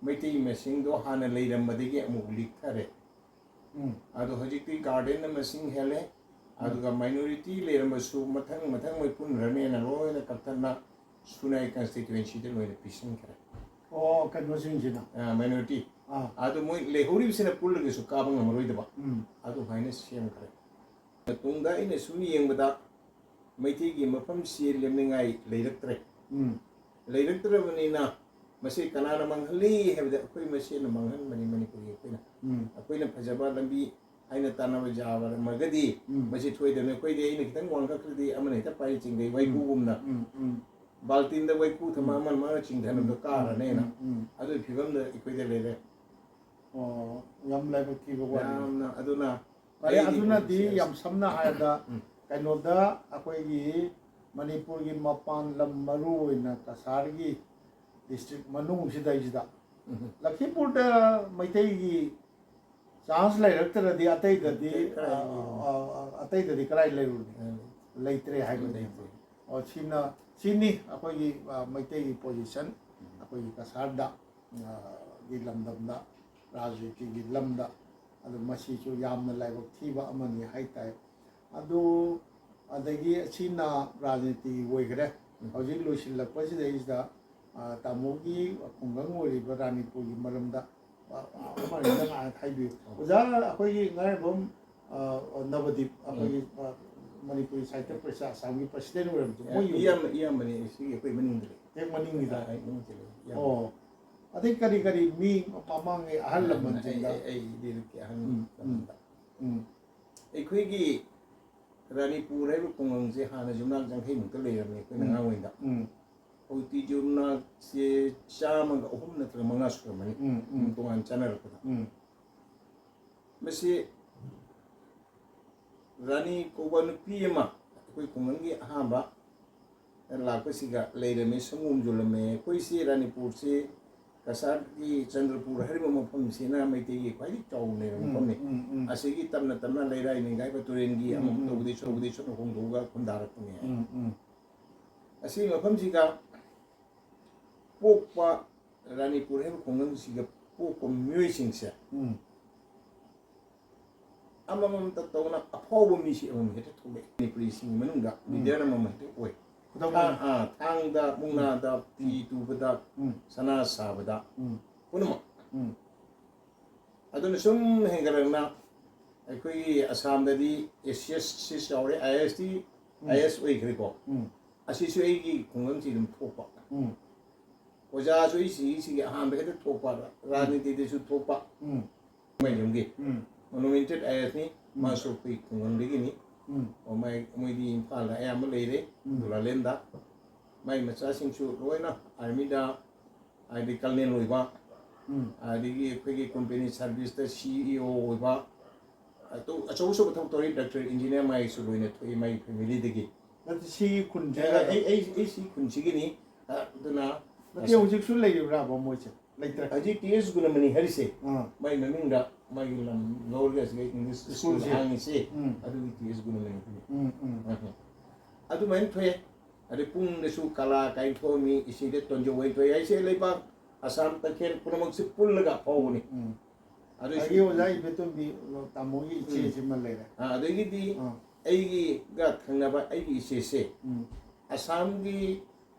ꯃꯩꯇꯩ ꯃꯁꯤꯡꯗꯣ ꯍꯥꯟꯅ ꯂꯩꯔꯝꯕꯗꯒꯤ ꯑꯃꯨꯛ ꯂꯤꯛꯊꯔꯦ꯫ ꯎꯝ꯫ ꯑꯗꯣ ꯍꯧꯖꯤꯛꯇꯤ gardenꯅ ꯃꯁꯤꯡ ꯍꯦꯜꯂꯦ꯫ ꯎꯝ꯫ ꯑꯗꯨꯒ minority ꯂꯩꯔꯝꯕꯁꯨ ꯃꯊꯪ ꯃꯊꯪ ꯃꯣꯏ ꯄꯨꯟꯈ꯭ꯔꯅꯦꯅ ꯂꯣꯏꯅ ꯀꯛꯊꯠꯅ ꯁꯨꯅꯥꯏ constituencyꯗ ꯂꯣꯏꯅ ꯄꯤꯁꯤꯟꯈ꯭ꯔꯦ꯫ ꯑꯣ, ꯀꯩꯅꯣꯁꯤꯡꯁꯤꯅ? ꯑ, minority꯫ ꯑꯥ꯫ ꯑꯗꯨ ꯃꯣꯏ ꯂꯩꯍꯧꯔꯤꯕꯁꯤꯅ ꯄꯨꯜꯂꯒꯁꯨ ꯀꯥꯕ ꯉꯝꯃꯔꯣꯏꯗꯕ꯫ ꯎꯝ꯫ ꯑꯗꯨꯃꯥꯏꯅ ꯁꯦꯝꯈ꯭ꯔꯦ꯫ ꯃꯇꯨꯡꯗ ꯑꯩꯅ ꯁꯨꯝ ꯌꯦꯡꯕꯗ ꯃꯩꯇꯩꯒꯤ ꯃꯐꯝꯁꯤ ꯂꯦꯝꯅꯤꯡꯉꯥꯏ ꯂꯩꯔꯛꯇ꯭ꯔꯦ꯫ ꯎꯝ꯫ ꯂꯩꯔꯛꯇ꯭ꯔꯕꯅꯤꯅ ꯃꯁꯤ ꯀꯅꯥꯅ ꯃꯥꯡꯍꯜꯂꯤ ꯍꯥꯏꯕꯗ ꯑꯩꯈꯣꯏ ꯃꯁꯦꯟꯅ ꯃꯥꯡꯍꯟꯕꯅꯤ ꯃꯅꯤꯄꯨꯔꯒꯤ ꯑꯩꯈꯣꯏꯅ꯫ ꯎꯝ꯫ ꯑꯩꯈꯣꯏꯅ ꯐꯖꯕ ꯂꯝꯕꯤ ꯍꯥꯏꯅ ꯇꯥꯟꯅꯕ ꯌꯥꯕꯔꯝꯃꯒꯗꯤ ꯎꯝ꯫ ꯃꯁꯤ ꯊꯣꯏꯗꯕꯅꯤ꯫ ꯑꯩꯈꯣꯏꯗꯤ ꯑꯩꯅ ꯈꯤꯇꯪ ꯋꯥꯡꯈꯠꯈ꯭ꯔꯗꯤ ꯑꯃꯅ ꯍꯦꯛꯇ ꯄꯥꯏꯔꯤ ꯆꯤꯡꯗꯩ ꯎꯝ꯫ ꯋꯥꯏꯈꯨꯒꯨꯝꯅ꯫ ꯎꯝ, ꯎꯝ꯫ ꯕꯥꯜꯇꯤꯟꯗ ꯋꯥꯏꯈꯨ ꯊꯝꯃ ꯎꯝ꯫ ꯑꯃꯅ ꯃꯥꯅ ꯆꯤꯡꯊꯅꯕꯗꯣ ꯎꯝ꯫ ꯀꯥꯔꯅꯦꯅ꯫ ꯎꯝ, ꯎꯝ꯫ ꯑꯗꯨꯒꯤ ꯐꯤꯕꯝꯗ ꯑꯩꯈꯣꯏꯗ ꯂꯩꯔꯦ꯫ ꯑꯣ, ꯌꯥꯝ ꯂꯥꯏꯕꯛ ꯊꯤꯕ ꯋꯥꯔꯤꯅꯤ꯫ ꯌꯥꯝꯅ, ꯑꯗꯨꯅ ꯐꯔꯦ, ꯑꯩꯒꯤ ꯑꯗꯨꯅꯗꯤ ꯄꯨꯟꯁꯤ ꯑꯁꯤ ꯌꯥꯝ ꯁꯝꯅ ꯍꯥꯏꯔꯕꯗ ꯎꯝ꯫ ꯀꯩꯅꯣꯗ ꯑꯩꯈꯣꯏꯒꯤ ꯃꯅꯤꯄꯨꯔꯒꯤ ꯃꯄꯥꯟ ꯂꯝ, ꯃꯔꯨ ꯑꯣꯏꯅ ꯀꯁꯥꯔꯒꯤ district ꯃꯅꯨꯡꯁꯤꯗꯩꯁꯤꯗ ꯎꯝ꯫ ꯂꯈꯤꯄꯨꯔꯗ ꯃꯩꯇꯩꯒꯤ ꯆꯥꯟꯁ ꯂꯩꯔꯛꯇ꯭ꯔꯗꯤ ꯑꯇꯩꯗꯗꯤ, ꯀꯔꯥꯏ ꯑ, ꯂꯩꯔꯨꯅꯤ? ꯑ, ꯑ, ꯑꯇꯩꯗꯗꯤ ꯀꯔꯥꯏ ꯂꯩꯔꯨꯅꯤ? ꯎꯝ꯫ ꯂꯩꯇ꯭ꯔꯦ ꯍꯥꯏꯕꯅꯦꯕ꯫ ꯂꯩꯇ꯭ꯔꯦ꯫ ꯑꯣ, ꯁꯤꯅ, ꯁꯤꯅꯤ ꯑꯩꯈꯣꯏꯒꯤ, ꯑ, ꯃꯩꯇꯩꯒꯤ ꯄꯣꯖꯤꯁꯟ, ꯎꯝ꯫ ꯑꯩꯈꯣꯏꯒꯤ ꯀꯁꯥꯔꯗ, ꯑ, ꯒꯤ ꯂꯝꯗꯝꯗ, ꯔꯥꯖꯅꯤꯇꯤꯒꯤ ꯂꯝꯗ꯫ ꯑꯗꯨ ꯃꯁꯤꯁꯨ ꯌꯥꯝꯅ ꯂꯥꯏꯕꯛ ꯊꯤꯕ ꯑꯃꯅꯤ ꯍꯥꯏ ꯇꯥꯏ꯫ ꯑꯗꯨ, ꯑꯗꯒꯤ ꯑꯁꯤꯅ ꯔꯥꯖꯅꯤꯇꯤꯒꯤ ꯑꯣꯏꯈ꯭ꯔꯦ꯫ ꯎꯝ꯫ ꯍꯧꯖꯤꯛ ꯂꯣꯏꯁꯤꯜꯂꯛꯄꯁꯤꯗꯩꯁꯤꯗ, ꯑ, ꯇꯥꯃꯣꯒꯤ ꯈꯨꯡꯒꯪ ꯑꯣꯏꯔꯤꯕ ꯔꯥꯅꯤꯄꯨꯔꯒꯤ ꯃꯔꯝꯗ, ꯑ, ꯑꯃ ꯑꯅꯤꯗꯪ ꯍꯥꯏꯕꯤꯌꯨ꯫ ꯑꯣꯖꯥ, ꯑꯩꯈꯣꯏꯒꯤ ꯉꯥꯏꯔꯝꯕꯝ, ꯑ, ꯅꯕꯗꯤꯞ, ꯑꯩꯈꯣꯏꯒꯤ, ꯎꯝ꯫ ꯑ, ꯃꯅꯤꯄꯨꯔꯤ ꯁꯥꯍꯤꯇ꯭ꯌ ꯄꯔꯤꯁꯠ ꯑꯁꯥꯝꯒꯤ ꯄ꯭ꯔꯁꯤꯗꯦꯟ ꯑꯣꯏꯔꯝꯕꯗꯣ, ꯑꯦ, ꯃꯣꯏ ꯌꯨꯝꯗꯣ? ꯏꯌꯥꯝꯕ, ꯏꯌꯥꯝꯕꯅꯤ, ꯁꯤꯒꯤ ꯑꯩꯈꯣꯏ ꯃꯅꯤꯡꯗ ꯂꯩ꯫ ꯍꯦꯛ ꯃꯅꯤꯡꯒꯤꯗ? ꯑ, ꯑꯩ ꯃꯅꯤꯡꯗ ꯂꯩ, ꯏꯌꯥꯝꯕ꯫ ꯑꯣ꯫ ꯑꯗꯩ ꯀꯔꯤ ꯀꯔꯤ ꯃꯤ ꯃꯃꯥꯡꯒꯤ ꯑꯍꯜ ꯑꯍꯟ, ꯂꯃꯟꯁꯤꯡꯗ? ꯑꯩ, ꯑꯩ, ꯑꯩ ꯂꯩꯔꯛꯀꯤ ꯑꯍꯟ ꯎꯝ, ꯎꯝ, ꯂꯃꯟꯗ꯫ ꯎꯝ꯫ ꯑꯩꯈꯣꯏꯒꯤ ꯔꯥꯅꯤꯄꯨꯔ ꯍꯥꯏꯕ ꯈꯨꯡꯒꯪꯁꯦ ꯍꯥꯟꯅ ꯌꯨꯝꯅꯥꯛ ꯌꯥꯡꯈꯩꯃꯨꯛꯇ ꯂꯩꯔꯝꯃꯤ ꯑꯩꯈꯣꯏꯅ ꯎꯝ꯫ ꯑꯉꯥꯡ ꯑꯣꯏꯔꯤꯉꯩꯗ꯫ ꯎꯝ꯫ ꯍꯧꯖꯤꯛꯇꯤ ꯌꯨꯝꯅꯥꯛꯁꯦ ꯆꯥꯝꯃꯒ ꯑꯍꯨꯝ ꯅꯠꯇ꯭ꯔꯒ ꯃꯉꯥ ꯁꯨꯔꯝꯃꯅꯤ, ꯎꯝ, ꯎꯝ꯫ ꯇꯣꯉꯥꯟ ꯆꯠꯅꯔꯛꯄꯗ꯫ ꯎꯝ꯫ ꯃꯁꯤ ꯔꯥꯅꯤ ꯀꯧꯕ ꯅꯨꯄꯤ ꯑꯃ ꯑꯩꯈꯣꯏ ꯈꯨꯡꯒꯪꯒꯤ ꯑꯍꯥꯟꯕ ꯂꯥꯛꯄꯁꯤꯒ ꯂꯩꯔꯝꯃꯤ, ꯁꯪꯒꯣꯝ ꯌꯣꯜꯂꯝꯃꯦ꯫ ꯑꯩꯈꯣꯏꯁꯤ ꯔꯥꯅꯤꯄꯨꯔꯁꯤ ꯀꯁꯥꯔꯒꯤ ꯆꯟꯗ꯭ꯔꯄꯨꯔ ꯍꯥꯏꯔꯤꯕ ꯃꯐꯝꯁꯤꯅ ꯃꯩꯇꯩꯒꯤ ꯈ꯭ꯋꯥꯏꯗꯒꯤ ꯆꯥꯎꯅ ꯂꯩꯕ ꯎꯝ, ꯃꯐꯝꯅꯤ꯫ ꯎꯝ, ꯎꯝ꯫ ꯑꯁꯤꯒꯤ ꯇꯞꯅ ꯇꯞꯅ ꯂꯩꯔꯥꯏ ꯅꯤꯡꯒꯥꯏꯕ ꯇꯨꯔꯦꯟꯒꯤ ꯎꯝ, ꯑꯃꯨꯛ ꯎꯝ, ꯇꯧꯕꯗꯤ ꯎꯝ꯫ ꯁꯣꯛꯄꯗꯤ ꯁꯣꯛꯅ ꯍꯣꯡꯗꯣꯛꯑꯒ ꯈꯨꯟꯗꯥꯔꯛꯄꯅꯦ꯫ ꯎꯝ, ꯎꯝ꯫ ꯑꯁꯤꯒꯤ ꯃꯐꯝꯁꯤꯒ ꯄꯣꯛꯄ ꯔꯥꯅꯤꯄꯨꯔ ꯍꯥꯏꯕ ꯈꯨꯡꯒꯪꯁꯤꯒ ꯄꯣꯛꯄ ꯃꯤꯑꯣꯏꯁꯤꯡꯁꯦ ꯎꯝ꯫ ꯑꯃꯃꯝꯇ ꯇꯧꯅ ꯑꯐꯥꯎꯕ ꯃꯤꯁꯤ ꯑꯃꯃꯝ ꯍꯦꯛꯇ ꯊꯣꯛꯂꯛꯑꯦ꯫ ꯃꯅꯤꯄꯨꯔꯤꯁꯤꯡꯒꯤ ꯃꯅꯨꯡꯗ ꯎꯝ꯫ ꯂꯤꯗꯔ ꯑꯃꯃꯝ ꯍꯦꯛꯇ ꯑꯣꯏ꯫ ꯈꯨꯗꯝ ꯊꯥ-, ꯑꯣꯏꯅ ꯑꯥ, ꯊꯥꯡꯗ, ꯃꯨꯛꯅꯥꯗ, ꯐꯤ ꯎꯝ꯫ ꯇꯨꯕꯗ, ꯎꯝ꯫ ꯁꯅꯥ ꯁꯥꯕꯗ, ꯎꯝ꯫ ꯄꯨꯝꯅꯃꯛ꯫ ꯎꯝ꯫ ꯑꯗꯨꯅ ꯁꯨꯝ ꯍꯦꯟꯒꯠꯂꯛꯅ ꯑꯩꯈꯣꯏꯒꯤ ꯑꯁꯥꯝꯗꯗꯤ ꯑꯦ ꯁꯤ ꯑꯦꯁ ꯁꯤ ꯆꯥꯎꯔꯦ, ꯑꯥꯏ ꯑꯦꯁ ꯇꯤ, ꯎꯝ꯫ ꯑꯥꯏ ꯑꯦꯁ ꯑꯣꯏꯈ꯭ꯔꯦꯀꯣ꯫ ꯎꯝ꯫ ꯑꯁꯤꯁꯨ ꯑꯩꯒꯤ ꯈꯨꯡꯒꯪꯁꯤ ꯑꯗꯨꯝ ꯊꯣꯛꯄ꯫ ꯎꯝ꯫ ꯑꯣꯖꯥꯁꯨ ꯑꯩ ꯁꯤꯒꯤ, ꯁꯤꯒꯤ ꯑꯍꯥꯟꯕ ꯍꯦꯛꯇ ꯊꯣꯛꯄ, ꯎꯝ꯫ ꯔꯥꯖꯅꯤꯇꯤꯗꯁꯨ ꯊꯣꯛꯄ꯫ ꯎꯝ꯫ ꯃꯥꯏꯖꯝꯒꯤ ꯎꯝ꯫ ꯃꯣꯅꯨꯃꯦꯟꯇꯦꯠ ꯑꯥꯏ ꯑꯦꯁꯅꯤ, ꯎꯝ꯫ ꯃꯥꯁꯨ ꯑꯩꯈꯣꯏ ꯈꯨꯡꯒꯪꯗꯒꯤꯅꯤ꯫ ꯎꯝ꯫ ꯑꯣ, ꯃꯥꯏ-, ꯃꯣꯏꯗꯤ ꯏꯝꯐꯥꯜꯗ ꯑꯌꯥꯝꯕ ꯂꯩꯔꯦ, ꯎꯝ꯫ ꯗꯨꯂꯥꯂꯦꯟꯗ꯫ ꯃꯥꯏ ꯃꯆꯥꯁꯤꯡꯁꯨ ꯂꯣꯏꯅ ꯑꯥꯔꯃꯤꯗ, ꯍꯥꯏꯗꯤ ꯀꯜꯅꯦꯜ ꯑꯣꯏꯕ, ꯎꯝ꯫ ꯑꯗꯒꯤ ꯑꯩꯈꯣꯏꯒꯤ ꯀꯣꯝꯄꯦꯅꯤ ꯁꯥꯔꯚꯤꯁꯇ ꯁꯤ ꯏ ꯑꯣ ꯑꯣꯏꯕ, ꯑꯆꯧ-, ꯑꯆꯧ ꯑꯆꯧꯕ ꯊꯕꯛ ꯇꯧꯔꯤ, ꯗꯥꯛꯇꯔ ꯏꯟꯖꯤꯅꯤꯌꯥꯔ ꯃꯥꯏꯁꯨ ꯂꯣꯏꯅ ꯊꯣꯛꯏ, ꯃꯥꯏ ꯐꯦꯃꯤꯂꯤꯗꯒꯤ꯫ ꯅꯠꯇꯦ, ꯁꯤꯒꯤ ꯈꯨꯟꯁꯦ ꯑꯩ, ꯑꯩ, ꯑꯩ, ꯑꯩ ꯁꯤ ꯈꯨꯟꯁꯤꯒꯤꯅꯤ, ꯑꯗꯨꯅ ꯅꯠꯇꯦ, ꯍꯧꯖꯤꯛꯁꯨ ꯂꯩꯔꯤꯕ꯭ꯔꯥꯕ ꯃꯣꯏꯁꯦ? ꯂꯩꯇ꯭ꯔꯦ꯫ ꯍꯧꯖꯤꯛ ꯇꯤ ꯑꯦꯁ ꯒꯨꯅꯃꯅꯤ ꯍꯥꯏꯔꯤꯁꯦ, ꯑꯥ꯫ ꯃꯥꯏ ꯃꯃꯤꯡꯗ ꯃꯥꯒꯤ ꯂꯝ ꯂꯧꯔꯒ ꯁꯤꯗ ꯏꯪꯂꯤꯁ ꯁ꯭ꯀꯨꯜ ꯁ꯭ꯀꯨꯜꯁꯦ꯫ ꯍꯥꯡꯉꯤꯁꯦ, ꯎꯝ꯫ ꯑꯗꯨꯒꯤ ꯇꯤ ꯑꯦꯁ ꯒꯨꯅꯃꯅꯤ꯫ ꯎꯝ, ꯎꯝ꯫ ꯑꯍ꯫ ꯑꯗꯨꯃꯥꯏꯅ ꯊꯣꯛꯑꯦ꯫ ꯑꯗꯩ ꯄꯨꯡꯗꯁꯨ ꯀꯂꯥ ꯀꯥꯏꯅ ꯊꯣꯛꯑꯝꯃꯤ, ꯏꯁꯩꯗ ꯇꯣꯟꯖꯧ ꯍꯥꯏꯅ ꯊꯣꯛꯑꯦ꯫ ꯍꯥꯏꯁꯦ ꯂꯩꯕꯥꯛ ꯑꯁꯥꯝ, ꯇꯈꯦꯜ ꯄꯨꯝꯅꯃꯛꯁꯦ ꯄꯨꯜꯂꯒ ꯐꯥꯎꯕꯅꯤ꯫ ꯎꯝ꯫ ꯑꯗꯨꯏꯁꯨ ꯑꯗꯒꯤ ꯑꯣꯖꯥ ꯏꯕꯦꯇꯣꯟꯕꯤ, ꯇꯥꯃꯣꯒꯤ ꯎꯝ꯫ ꯏꯆꯦꯁꯤꯃ ꯂꯩꯔꯦ꯫ ꯑꯥ, ꯑꯗꯒꯤꯗꯤ ꯑꯥ꯫ ꯑꯩꯒꯤꯒ ꯊꯪꯅꯕ ꯑꯩꯒꯤ ꯏꯆꯦꯁꯦ ꯎꯝ꯫ ꯑꯁꯥꯝꯒꯤ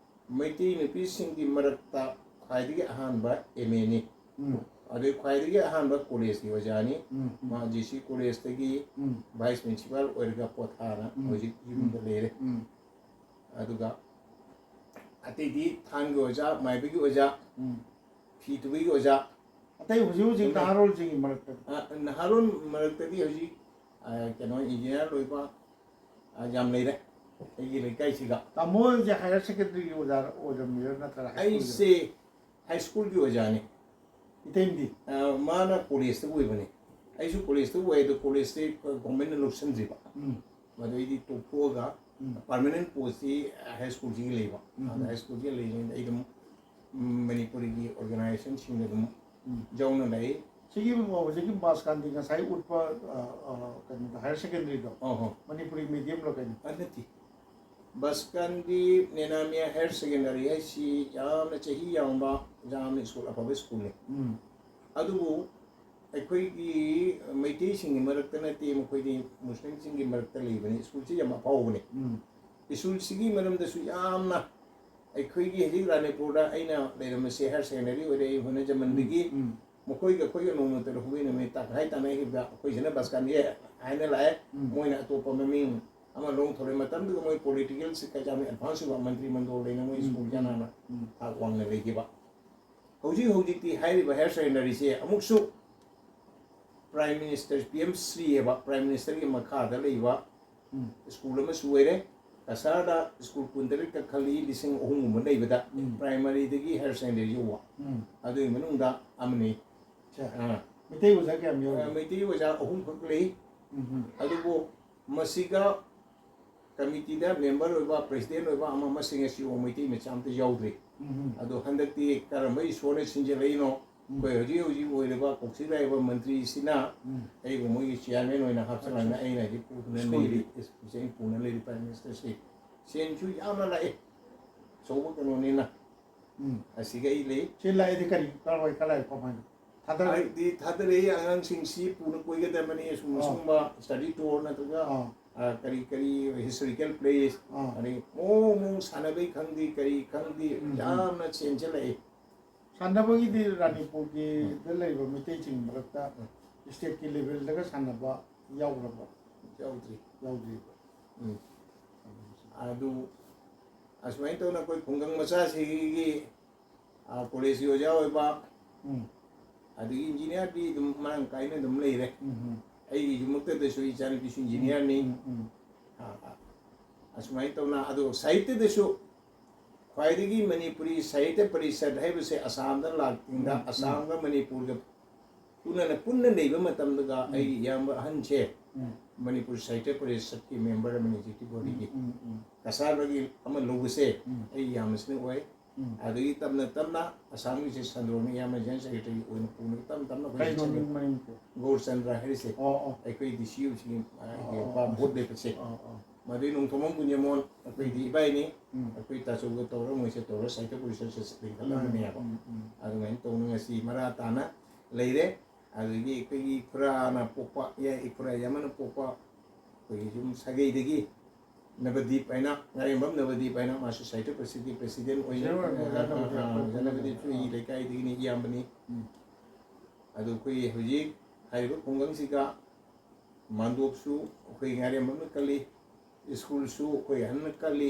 ꯃꯩꯇꯩ ꯅꯨꯄꯤꯁꯤꯡꯒꯤ ꯃꯔꯛꯇ ꯈ꯭ꯋꯥꯏꯗꯒꯤ ꯑꯍꯥꯟꯕ ꯑꯦꯝ ꯑꯦꯅꯤ꯫ ꯎꯝ꯫ ꯑꯗꯩ ꯈ꯭ꯋꯥꯏꯗꯒꯤ ꯑꯍꯥꯟꯕ ꯀꯣꯂꯦꯖꯀꯤ ꯑꯣꯖꯥꯅꯤ꯫ ꯎꯝ, ꯎꯝ꯫ ꯃꯥ ꯖꯤ ꯁꯤ ꯀꯣꯂꯦꯖꯇꯒꯤ ꯎꯝ꯫ ꯚꯥꯏꯁ ꯄ꯭ꯔꯤꯟꯁꯤꯄꯥꯜ ꯑꯣꯏꯔꯒ ꯄꯣꯊꯥꯅ ꯎꯝ꯫ ꯍꯧꯖꯤꯛ ꯌꯨꯝꯗ ꯎꯝ꯫ ꯂꯩꯔꯦ꯫ ꯎꯝ꯫ ꯑꯗꯨꯒ ꯑꯇꯩꯗꯤ ꯊꯥꯡꯒꯤ ꯑꯣꯖꯥ, ꯃꯥꯏꯕꯒꯤ ꯑꯣꯖꯥ, ꯎꯝ꯫ ꯐꯤ ꯇꯨꯕꯒꯤ ꯑꯣꯖꯥ꯫ ꯑꯇꯩ ꯍꯧꯖꯤꯛ ꯍꯧꯖꯤꯛ ꯎꯝ꯫ ꯅꯍꯥꯔꯣꯜꯁꯤꯡꯒꯤ ꯃꯔꯛꯇ? ꯑ, ꯅꯍꯥꯔꯣꯜ ꯃꯔꯛꯇꯗꯤ ꯍꯧꯖꯤꯛ, ꯑ, ꯀꯩꯅꯣ, ꯏꯟꯖꯤꯅꯤꯌꯥꯔ ꯂꯣꯏꯕ, ꯑ, ꯌꯥꯝ ꯂꯩꯔꯦ ꯑꯩꯒꯤ ꯂꯩꯀꯥꯏꯁꯤꯗ꯫ ꯇꯥꯃꯣ ꯍꯣꯏꯁꯦ ꯍꯥꯌꯔ ꯁꯦꯀꯦꯟꯗꯔꯤꯒꯤ ꯑꯣꯖꯥ ꯑꯣꯏꯔꯝꯃꯤꯔ ꯅꯠꯇ꯭ꯔꯒ ꯍꯥꯏ ꯁ꯭ꯀꯨꯜꯒꯤ? ꯑꯩꯁꯦ ꯍꯥꯏ ꯁ꯭ꯀꯨꯜꯒꯤ ꯑꯣꯖꯥꯅꯤ꯫ ꯏꯇꯩꯃꯗꯤ? ꯑ, ꯃꯥꯅ ꯀꯣꯂꯦꯖꯇ ꯑꯣꯏꯕꯅꯤ꯫ ꯑꯩꯁꯨ ꯀꯣꯂꯦꯖꯇ ꯑꯣꯏ, ꯑꯗꯣ ꯀꯣꯂꯦꯖꯁꯦ ꯒꯣꯔꯃꯦꯟꯅ ꯂꯧꯁꯤꯟꯗ꯭ꯔꯤꯕ꯫ ꯎꯝ꯫ ꯃꯗꯨ ꯑꯩꯗꯤ ꯇꯣꯛꯊꯣꯛꯑꯒ ꯎꯝ꯫ ꯄꯥꯔꯃꯅꯦꯟ ꯄꯣꯁꯇꯤ ꯍꯥꯏ ꯁ꯭ꯀꯨꯜꯁꯤꯒꯤ ꯂꯩꯕ꯫ ꯎꯝ꯫ ꯑꯗ ꯍꯥꯏ ꯁ꯭ꯀꯨꯜꯁꯤꯒꯤ ꯂꯩꯔꯤꯉꯩꯗ ꯑꯩ ꯑꯗꯨꯝ, ꯎꯝ, ꯃꯅꯤꯄꯨꯔꯤꯒꯤ ꯑꯣꯔꯒꯅꯥꯏꯖꯦꯁꯟꯁꯤꯡꯗ ꯑꯗꯨꯝ ꯎꯝ꯫ ꯌꯥꯎꯅ ꯂꯩ꯫ ꯁꯤꯒꯤ ꯍꯧꯖꯤꯛꯀꯤ ꯕꯥꯁꯀꯥꯟꯗꯤ ꯉꯁꯥꯏ ꯎꯠꯄ, ꯑ, ꯑ, ꯀꯩꯅꯣꯗꯣ, ꯍꯥꯌꯔ ꯁꯦꯀꯦꯟꯗꯔꯤꯗꯣ? ꯑꯣ ꯍꯣ꯫ ꯃꯅꯤꯄꯨꯔꯤ ꯃꯤꯗꯤꯌꯝꯂꯣ ꯀꯩꯅꯣ? ꯑ, ꯅꯠꯇꯦ꯫ ꯕꯥꯁꯀꯥꯟꯗꯤ ꯅꯦꯅꯥꯃꯤꯌꯥ ꯍꯥꯌꯔ ꯁꯦꯀꯦꯟꯗꯔꯤ ꯍꯥꯏꯁꯤ ꯌꯥꯝꯅ ꯆꯍꯤ ꯌꯥꯝꯕ, ꯌꯥꯝꯅ ꯁ꯭ꯀꯨꯜ ꯑꯐꯕ ꯁ꯭ꯀꯨꯜꯅꯤ꯫ ꯎꯝ꯫ ꯑꯗꯨꯕꯨ ꯑꯩꯈꯣꯏꯒꯤ ꯃꯩꯇꯩꯁꯤꯡꯒꯤ ꯃꯔꯛꯇ ꯅꯠꯇꯦ, ꯃꯈꯣꯏꯗꯤ ꯃꯨꯁꯂꯤꯝꯁꯤꯡꯒꯤ ꯃꯔꯛꯇ ꯂꯩꯕꯅꯤ꯫ ꯁ꯭ꯀꯨꯜꯁꯤ ꯌꯥꯝ ꯑꯐꯥꯎꯕꯅꯤ꯫ ꯎꯝ꯫ ꯁ꯭ꯀꯨꯜꯁꯤꯒꯤ ꯃꯔꯝꯗꯁꯨ ꯌꯥꯝꯅ ꯑꯩꯈꯣꯏꯒꯤ ꯍꯧꯖꯤꯛ ꯔꯥꯅꯤꯄꯨꯔꯗ ꯑꯩꯅ ꯂꯩꯔꯝꯕꯁꯦ ꯍꯥꯌꯔ ꯁꯦꯀꯦꯟꯗꯔꯤ ꯑꯣꯏꯔꯦ, ꯑꯩ ꯍꯣꯠꯅꯖꯃꯟꯕꯒꯤ ꯎꯝ, ꯎꯝ꯫ ꯃꯈꯣꯏꯒ ꯑꯩꯈꯣꯏꯒ ꯅꯣꯡꯃꯇ ꯍꯧꯕꯤ ꯅꯨꯃꯤꯠ ꯇꯥꯛꯈꯥꯏ ꯇꯥꯟꯅꯈꯤꯕꯗ ꯑꯩꯈꯣꯏꯁꯤꯅ ꯕꯥꯁꯀꯥꯟꯗꯤ ꯍꯥꯏꯅ ꯂꯥꯛꯑꯦ, ꯎꯝ꯫ ꯃꯣꯏꯅ ꯑꯇꯣꯞꯄ ꯃꯃꯤꯡ ꯑꯃ ꯂꯣꯡꯊꯣꯔꯛꯑꯦ꯫ ꯃꯇꯝꯗꯨꯗ ꯃꯣꯏ ꯄꯣꯂꯤꯇꯤꯀꯦꯜꯁꯤ ꯀꯌꯥꯝ ꯑꯦꯗꯚꯥꯟꯁ ꯑꯣꯏꯕ, ꯃꯟꯇ꯭ꯔꯤ ꯃꯟꯗꯣꯜ ꯂꯩꯅ ꯃꯣꯏ ꯎꯝ, ꯁ꯭ꯀꯨꯜ ꯎꯝ, ꯌꯥꯅꯅ ꯎꯝ꯫ ꯊꯥꯛ ꯋꯥꯡꯅ ꯂꯩꯈꯤꯕ꯫ ꯍꯧꯖꯤꯛ ꯍꯧꯖꯤꯛꯇꯤ ꯍꯥꯏꯔꯤꯕ ꯍꯥꯌꯔ ꯁꯦꯀꯦꯟꯗꯔꯤꯁꯦ ꯑꯃꯨꯛꯁꯨ prime minister, P M Shri ꯍꯥꯏꯕ ꯄ꯭ꯔꯥꯏꯝ ꯃꯤꯅꯤꯁꯇꯔꯒꯤ ꯃꯈꯥꯗ ꯂꯩꯕ ꯎꯝ꯫ ꯁ꯭ꯀꯨꯜ ꯑꯃꯁꯨ ꯑꯣꯏꯔꯦ꯫ ꯀꯁꯥꯔꯗ ꯁ꯭ꯀꯨꯜ ꯀꯨꯟꯇꯔꯦꯠ ꯀꯥꯈꯠꯂꯤ, ꯂꯤꯁꯤꯡ ꯑꯍꯨꯝꯒꯨꯝꯕ ꯂꯩꯕꯗ, ꯎꯝ꯫ ꯄ꯭ꯔꯥꯏꯃꯔꯤꯗꯒꯤ ꯍꯥꯌꯔ ꯁꯦꯀꯦꯟꯗꯔꯤ ꯌꯧꯕ꯫ ꯎꯝ꯫ ꯑꯗꯨꯒꯤ ꯃꯅꯨꯡꯗ ꯑꯃꯅꯤ꯫ ꯑꯆꯥ꯫ ꯑꯥ꯫ ꯃꯩꯇꯩ ꯑꯣꯖꯥ ꯀꯌꯥꯝ ꯌꯥꯎꯔꯤ? ꯑ, ꯃꯩꯇꯩ ꯑꯣꯖꯥ ꯑꯍꯨꯝꯈꯛ ꯂꯩ꯫ ꯎꯝ, ꯎꯝ꯫ ꯑꯗꯨꯕꯨ ꯃꯁꯤꯒ ꯀꯃꯤꯇꯤꯗ ꯃꯦꯝꯕꯔ ꯑꯣꯏꯕ, ꯄ꯭ꯔꯦꯁꯤꯗꯦꯟ ꯑꯣꯏꯕ ꯑꯃ ꯑꯃꯁꯤꯡ ꯑꯁꯤ ꯑꯣ ꯃꯩꯇꯩ ꯃꯆꯥ ꯑꯝꯇ ꯌꯥꯎꯗ꯭ꯔꯤ꯫ ꯎꯝ꯫ ꯑꯗꯣ ꯍꯟꯗꯛꯇꯤ ꯀꯔꯝꯕ ꯏꯁꯣꯔꯅ ꯁꯤꯟꯖꯜꯂꯛꯏꯅꯣ? ꯎꯝ꯫ ꯑꯩꯈꯣꯏ ꯍꯧꯖꯤꯛ ꯍꯧꯖꯤꯛ ꯑꯣꯏꯔꯤꯕ ꯀꯧꯁꯤꯜꯂꯛꯏꯕ ꯃꯟꯇ꯭ꯔꯤꯁꯤꯅ ꯎꯝ꯫ ꯑꯩꯕꯨ ꯃꯣꯏꯒꯤ ꯆꯤꯌꯥꯔꯃꯦꯟ ꯑꯣꯏꯅ ꯍꯥꯞꯆꯜꯂꯛꯑꯒ ꯑꯠꯆꯥ꯫ ꯑꯩꯅ ꯍꯧꯖꯤꯛ ꯄꯨꯗꯨꯅ ꯁ꯭ꯀꯨꯜꯒꯤ? ꯂꯩꯔꯤ, ꯑꯩꯅ ꯄꯨꯅ ꯂꯩꯔꯤ ꯄ꯭ꯔꯥꯏꯝ ꯃꯤꯅꯤꯁꯇꯔꯁꯤ꯫ ꯁꯦꯟꯁꯨ ꯌꯥꯝꯅ ꯂꯥꯛꯑꯦ, ꯑꯆꯧꯕ ꯀꯩꯅꯣꯅꯤꯅ꯫ ꯎꯝ꯫ ꯑꯁꯤꯒ ꯑꯩ ꯂꯩ꯫ ꯁꯤ ꯂꯥꯛꯏꯗꯤ ꯀꯔꯤ, ꯀꯔꯥꯏ, ꯀꯗꯥꯏ, ꯀꯃꯥꯏꯅ? ꯊꯥꯗꯔ- ꯍꯥꯏꯗꯤ ꯊꯥꯗꯔꯛꯏ ꯑꯉꯥꯡꯁꯤꯡꯁꯤ ꯄꯨꯅ ꯀꯣꯏꯒꯗꯕꯅꯤ, ꯑꯁꯨꯝ ꯑꯥ꯫ ꯑꯁꯨꯝꯕ ꯁ꯭ꯇꯗꯤ ꯇꯨꯔ ꯅꯠꯇ꯭ꯔꯒ, ꯑꯥ꯫ ꯑ, ꯀꯔꯤ ꯀꯔꯤ ꯍꯤꯁꯇꯣꯔꯤꯀꯦꯜ ꯄ꯭ꯂꯦꯁ, ꯑꯥ꯫ ꯑꯗꯩ ꯃꯑꯣꯡ ꯃꯑꯣꯡ ꯁꯥꯟꯅꯕꯩ ꯈꯪꯗꯦ, ꯀꯔꯤ ꯈꯪꯗꯦ, ꯎꯝ, ꯎꯝ꯫ ꯌꯥꯝꯅ ꯆꯦꯟꯁꯤꯜꯂꯛꯏ꯫ ꯁꯥꯟꯅꯕꯒꯤꯗꯤ ꯔꯥꯅꯤꯄꯨꯔꯒꯤꯗ ꯎꯝ꯫ ꯂꯩꯕ ꯃꯩꯇꯩꯁꯤꯡ ꯃꯔꯛꯇ ꯎꯝ꯫ ꯁ꯭ꯇꯦꯠꯀꯤ ꯂꯦꯚꯦꯜꯗꯒ ꯁꯥꯟꯅꯕ ꯌꯥꯎꯈ꯭ꯔꯕꯣ? ꯌꯥꯎꯗ꯭ꯔꯤ꯫ ꯌꯥꯎꯗ꯭ꯔꯤꯕ꯫ ꯎꯝ꯫ ꯑꯗꯨ ꯑꯁꯨꯃꯥꯏꯅ ꯇꯧꯅ ꯑꯩꯈꯣꯏ ꯈꯨꯡꯒꯪ ꯃꯆꯥꯁꯤꯒꯤ ꯑꯥ, ꯀꯣꯂꯦꯖꯀꯤ ꯑꯣꯖꯥ ꯑꯣꯏꯕ, ꯎꯝ꯫ ꯑꯗꯒꯤ ꯏꯟꯖꯤꯅꯤꯌꯥꯔꯗꯤ ꯑꯗꯨꯝ ꯃꯔꯥꯡ ꯀꯥꯏꯅ ꯑꯗꯨꯝ ꯂꯩꯔꯦ꯫ ꯎꯝ, ꯎꯝ꯫ ꯑꯩꯒꯤ ꯌꯨꯝꯃꯛꯇꯗꯁꯨ ꯏꯆꯥꯅꯨꯄꯤꯁꯨ ꯏꯟꯖꯤꯅꯤꯌꯥꯔꯅꯤ꯫ ꯎꯝ, ꯎꯝ꯫ ꯑꯥ, ꯑꯥ꯫ ꯑꯁꯨꯃꯥꯏꯅ ꯇꯧꯅ, ꯑꯗꯣ ꯁꯥꯍꯤꯇ꯭ꯌꯗꯁꯨ ꯈ꯭ꯋꯥꯏꯗꯒꯤ ꯃꯅꯤꯄꯨꯔꯤ ꯁꯥꯍꯤꯇ꯭ꯌ ꯄꯔꯤꯁꯠ ꯍꯥꯏꯕꯁꯦ ꯑꯁꯥꯝꯗ ꯂꯥꯛꯇ꯭ꯔꯤꯉꯩꯗ ꯎꯝ, ꯎꯝ꯫ ꯑꯁꯥꯝꯒ ꯃꯅꯤꯄꯨꯔꯒ ꯄꯨꯟꯅ, ꯄꯨꯟꯅ ꯂꯩꯕ ꯃꯇꯝꯗꯒ ꯎꯝ꯫ ꯑꯩꯒꯤ ꯏꯌꯥꯝꯕ ꯑꯍꯟꯁꯦ ꯎꯝ꯫ ꯃꯅꯤꯄꯨꯔ ꯁꯥꯍꯤꯇ꯭ꯌ ꯄꯔꯤꯁꯠꯀꯤ ꯃꯦꯝꯕꯔ ꯑꯃꯅꯤ, ꯑꯦꯛꯖꯤꯀ꯭ꯌꯨꯇꯤꯚ ꯕꯣꯗꯤꯒꯤ꯫ ꯎꯝ, ꯎꯝ, ꯎꯝ꯫ ꯀꯁꯥꯔꯒꯤ ꯑꯃ ꯂꯧꯕꯁꯦ ꯎꯝ꯫ ꯑꯩ ꯌꯥꯝꯅꯁꯨ ꯑꯣꯏ꯫ ꯎꯝ꯫ ꯑꯗꯒꯤ ꯇꯞꯅ ꯇꯞꯅ ꯑꯁꯥꯝꯒꯤꯁꯦ ꯁꯟꯗ꯭ꯔꯣꯅ ꯏꯌꯥꯝꯕ ꯖꯦꯅꯔꯦꯜ ꯁꯦꯀ꯭ꯔꯦꯇꯔꯤ ꯑꯣꯏꯅ ꯄꯨꯅ ꯇꯞꯅ ꯇꯞꯅ ꯑꯩꯈꯣꯏ ꯀꯩꯅꯣ ꯆꯠꯂꯦ꯫ ꯃꯤꯡ ꯃꯅꯤꯡꯗꯣ? ꯒꯧꯔꯆꯟꯗ꯭ꯔ ꯍꯥꯏꯔꯤꯁꯦ꯫ ꯑꯣ, ꯑꯣ꯫ ꯑꯩꯈꯣꯏ ꯗꯤ ꯁꯤ ꯌꯨꯁꯤꯒꯤ, ꯑ, ꯑꯣ, ꯑꯣ, ꯚꯣꯠ ꯂꯦꯞꯄꯁꯦ꯫ ꯑꯣ, ꯑꯣ꯫ ꯃꯗꯨꯒꯤ ꯅꯣꯡꯊꯣꯝꯕꯝ ꯀꯨꯟꯖꯃꯣꯟ ꯑꯩꯈꯣꯏꯗꯤ ꯎꯝ꯫ ꯏꯕꯥꯏꯅꯤ꯫ ꯎꯝ꯫ ꯑꯩꯈꯣꯏ ꯇꯥꯆꯧꯒ ꯇꯧꯔꯒ ꯃꯣꯏꯁꯦ ꯇꯧꯔꯒ ꯁꯥꯍꯤꯇ꯭ꯌ ꯄꯔꯤꯁꯠꯁꯦ ꯂꯤꯡꯈꯠꯂꯛꯑꯝꯕꯅꯦꯕ꯫ ꯎꯝ, ꯎꯝ, ꯎꯝ꯫ ꯑꯗꯨꯃꯥꯏꯅ ꯇꯧꯅ ꯉꯁꯤ ꯃꯔꯥ ꯇꯥꯅ ꯂꯩꯔꯦ꯫ ꯑꯗꯒꯤ ꯑꯩꯈꯣꯏꯒꯤ ꯏꯈꯨꯔꯥꯅ ꯄꯣꯛꯄ, ꯏꯌꯥ-, ꯏꯈꯨꯔꯥ ꯌꯥꯝꯃꯅ ꯄꯣꯛꯄ ꯑꯩꯈꯣꯏꯒꯤ ꯌꯨꯝ ꯁꯥꯒꯩꯗꯒꯤ ꯅꯕꯗꯤꯞ ꯍꯥꯏꯅ, ꯉꯥꯔꯦꯝꯕꯝ ꯅꯕꯗꯤꯞ ꯍꯥꯏꯅ, ꯃꯥꯁꯨ ꯁꯥꯍꯤꯇ꯭ꯌ ꯄꯔꯤꯁꯠꯀꯤ ꯄ꯭ꯔꯦꯁꯤꯗꯦꯟ ꯑꯣꯏꯅ, ꯁꯦꯅꯤꯌꯔ ꯑꯣꯏꯕ ꯑ, ꯑ, ꯅꯕꯗꯤꯞ ꯑ, ꯑꯩꯈꯣꯏ ꯈꯪꯅꯕ꯫ ꯅꯕꯗꯤꯞꯁꯨ ꯑꯩꯒꯤ ꯑꯥ꯫ ꯂꯩꯀꯥꯏꯗꯒꯤꯅꯤ, ꯏꯌꯥꯝꯕꯅꯤ꯫ ꯎꯝ꯫ ꯑꯗꯨ ꯑꯩꯈꯣꯏ ꯍꯧꯖꯤꯛ ꯍꯥꯏꯔꯤꯕ ꯈꯨꯡꯒꯪꯁꯤꯒ ꯃꯥꯟꯗꯣꯞꯁꯨ ꯑꯩꯈꯣꯏ ꯉꯥꯔꯦꯝꯕꯝꯅ ꯀꯜꯂꯤ, ꯁ꯭ꯀꯨꯜꯁꯨ ꯑꯩꯈꯣꯏ ꯑꯍꯟꯅ ꯀꯜꯂꯤ꯫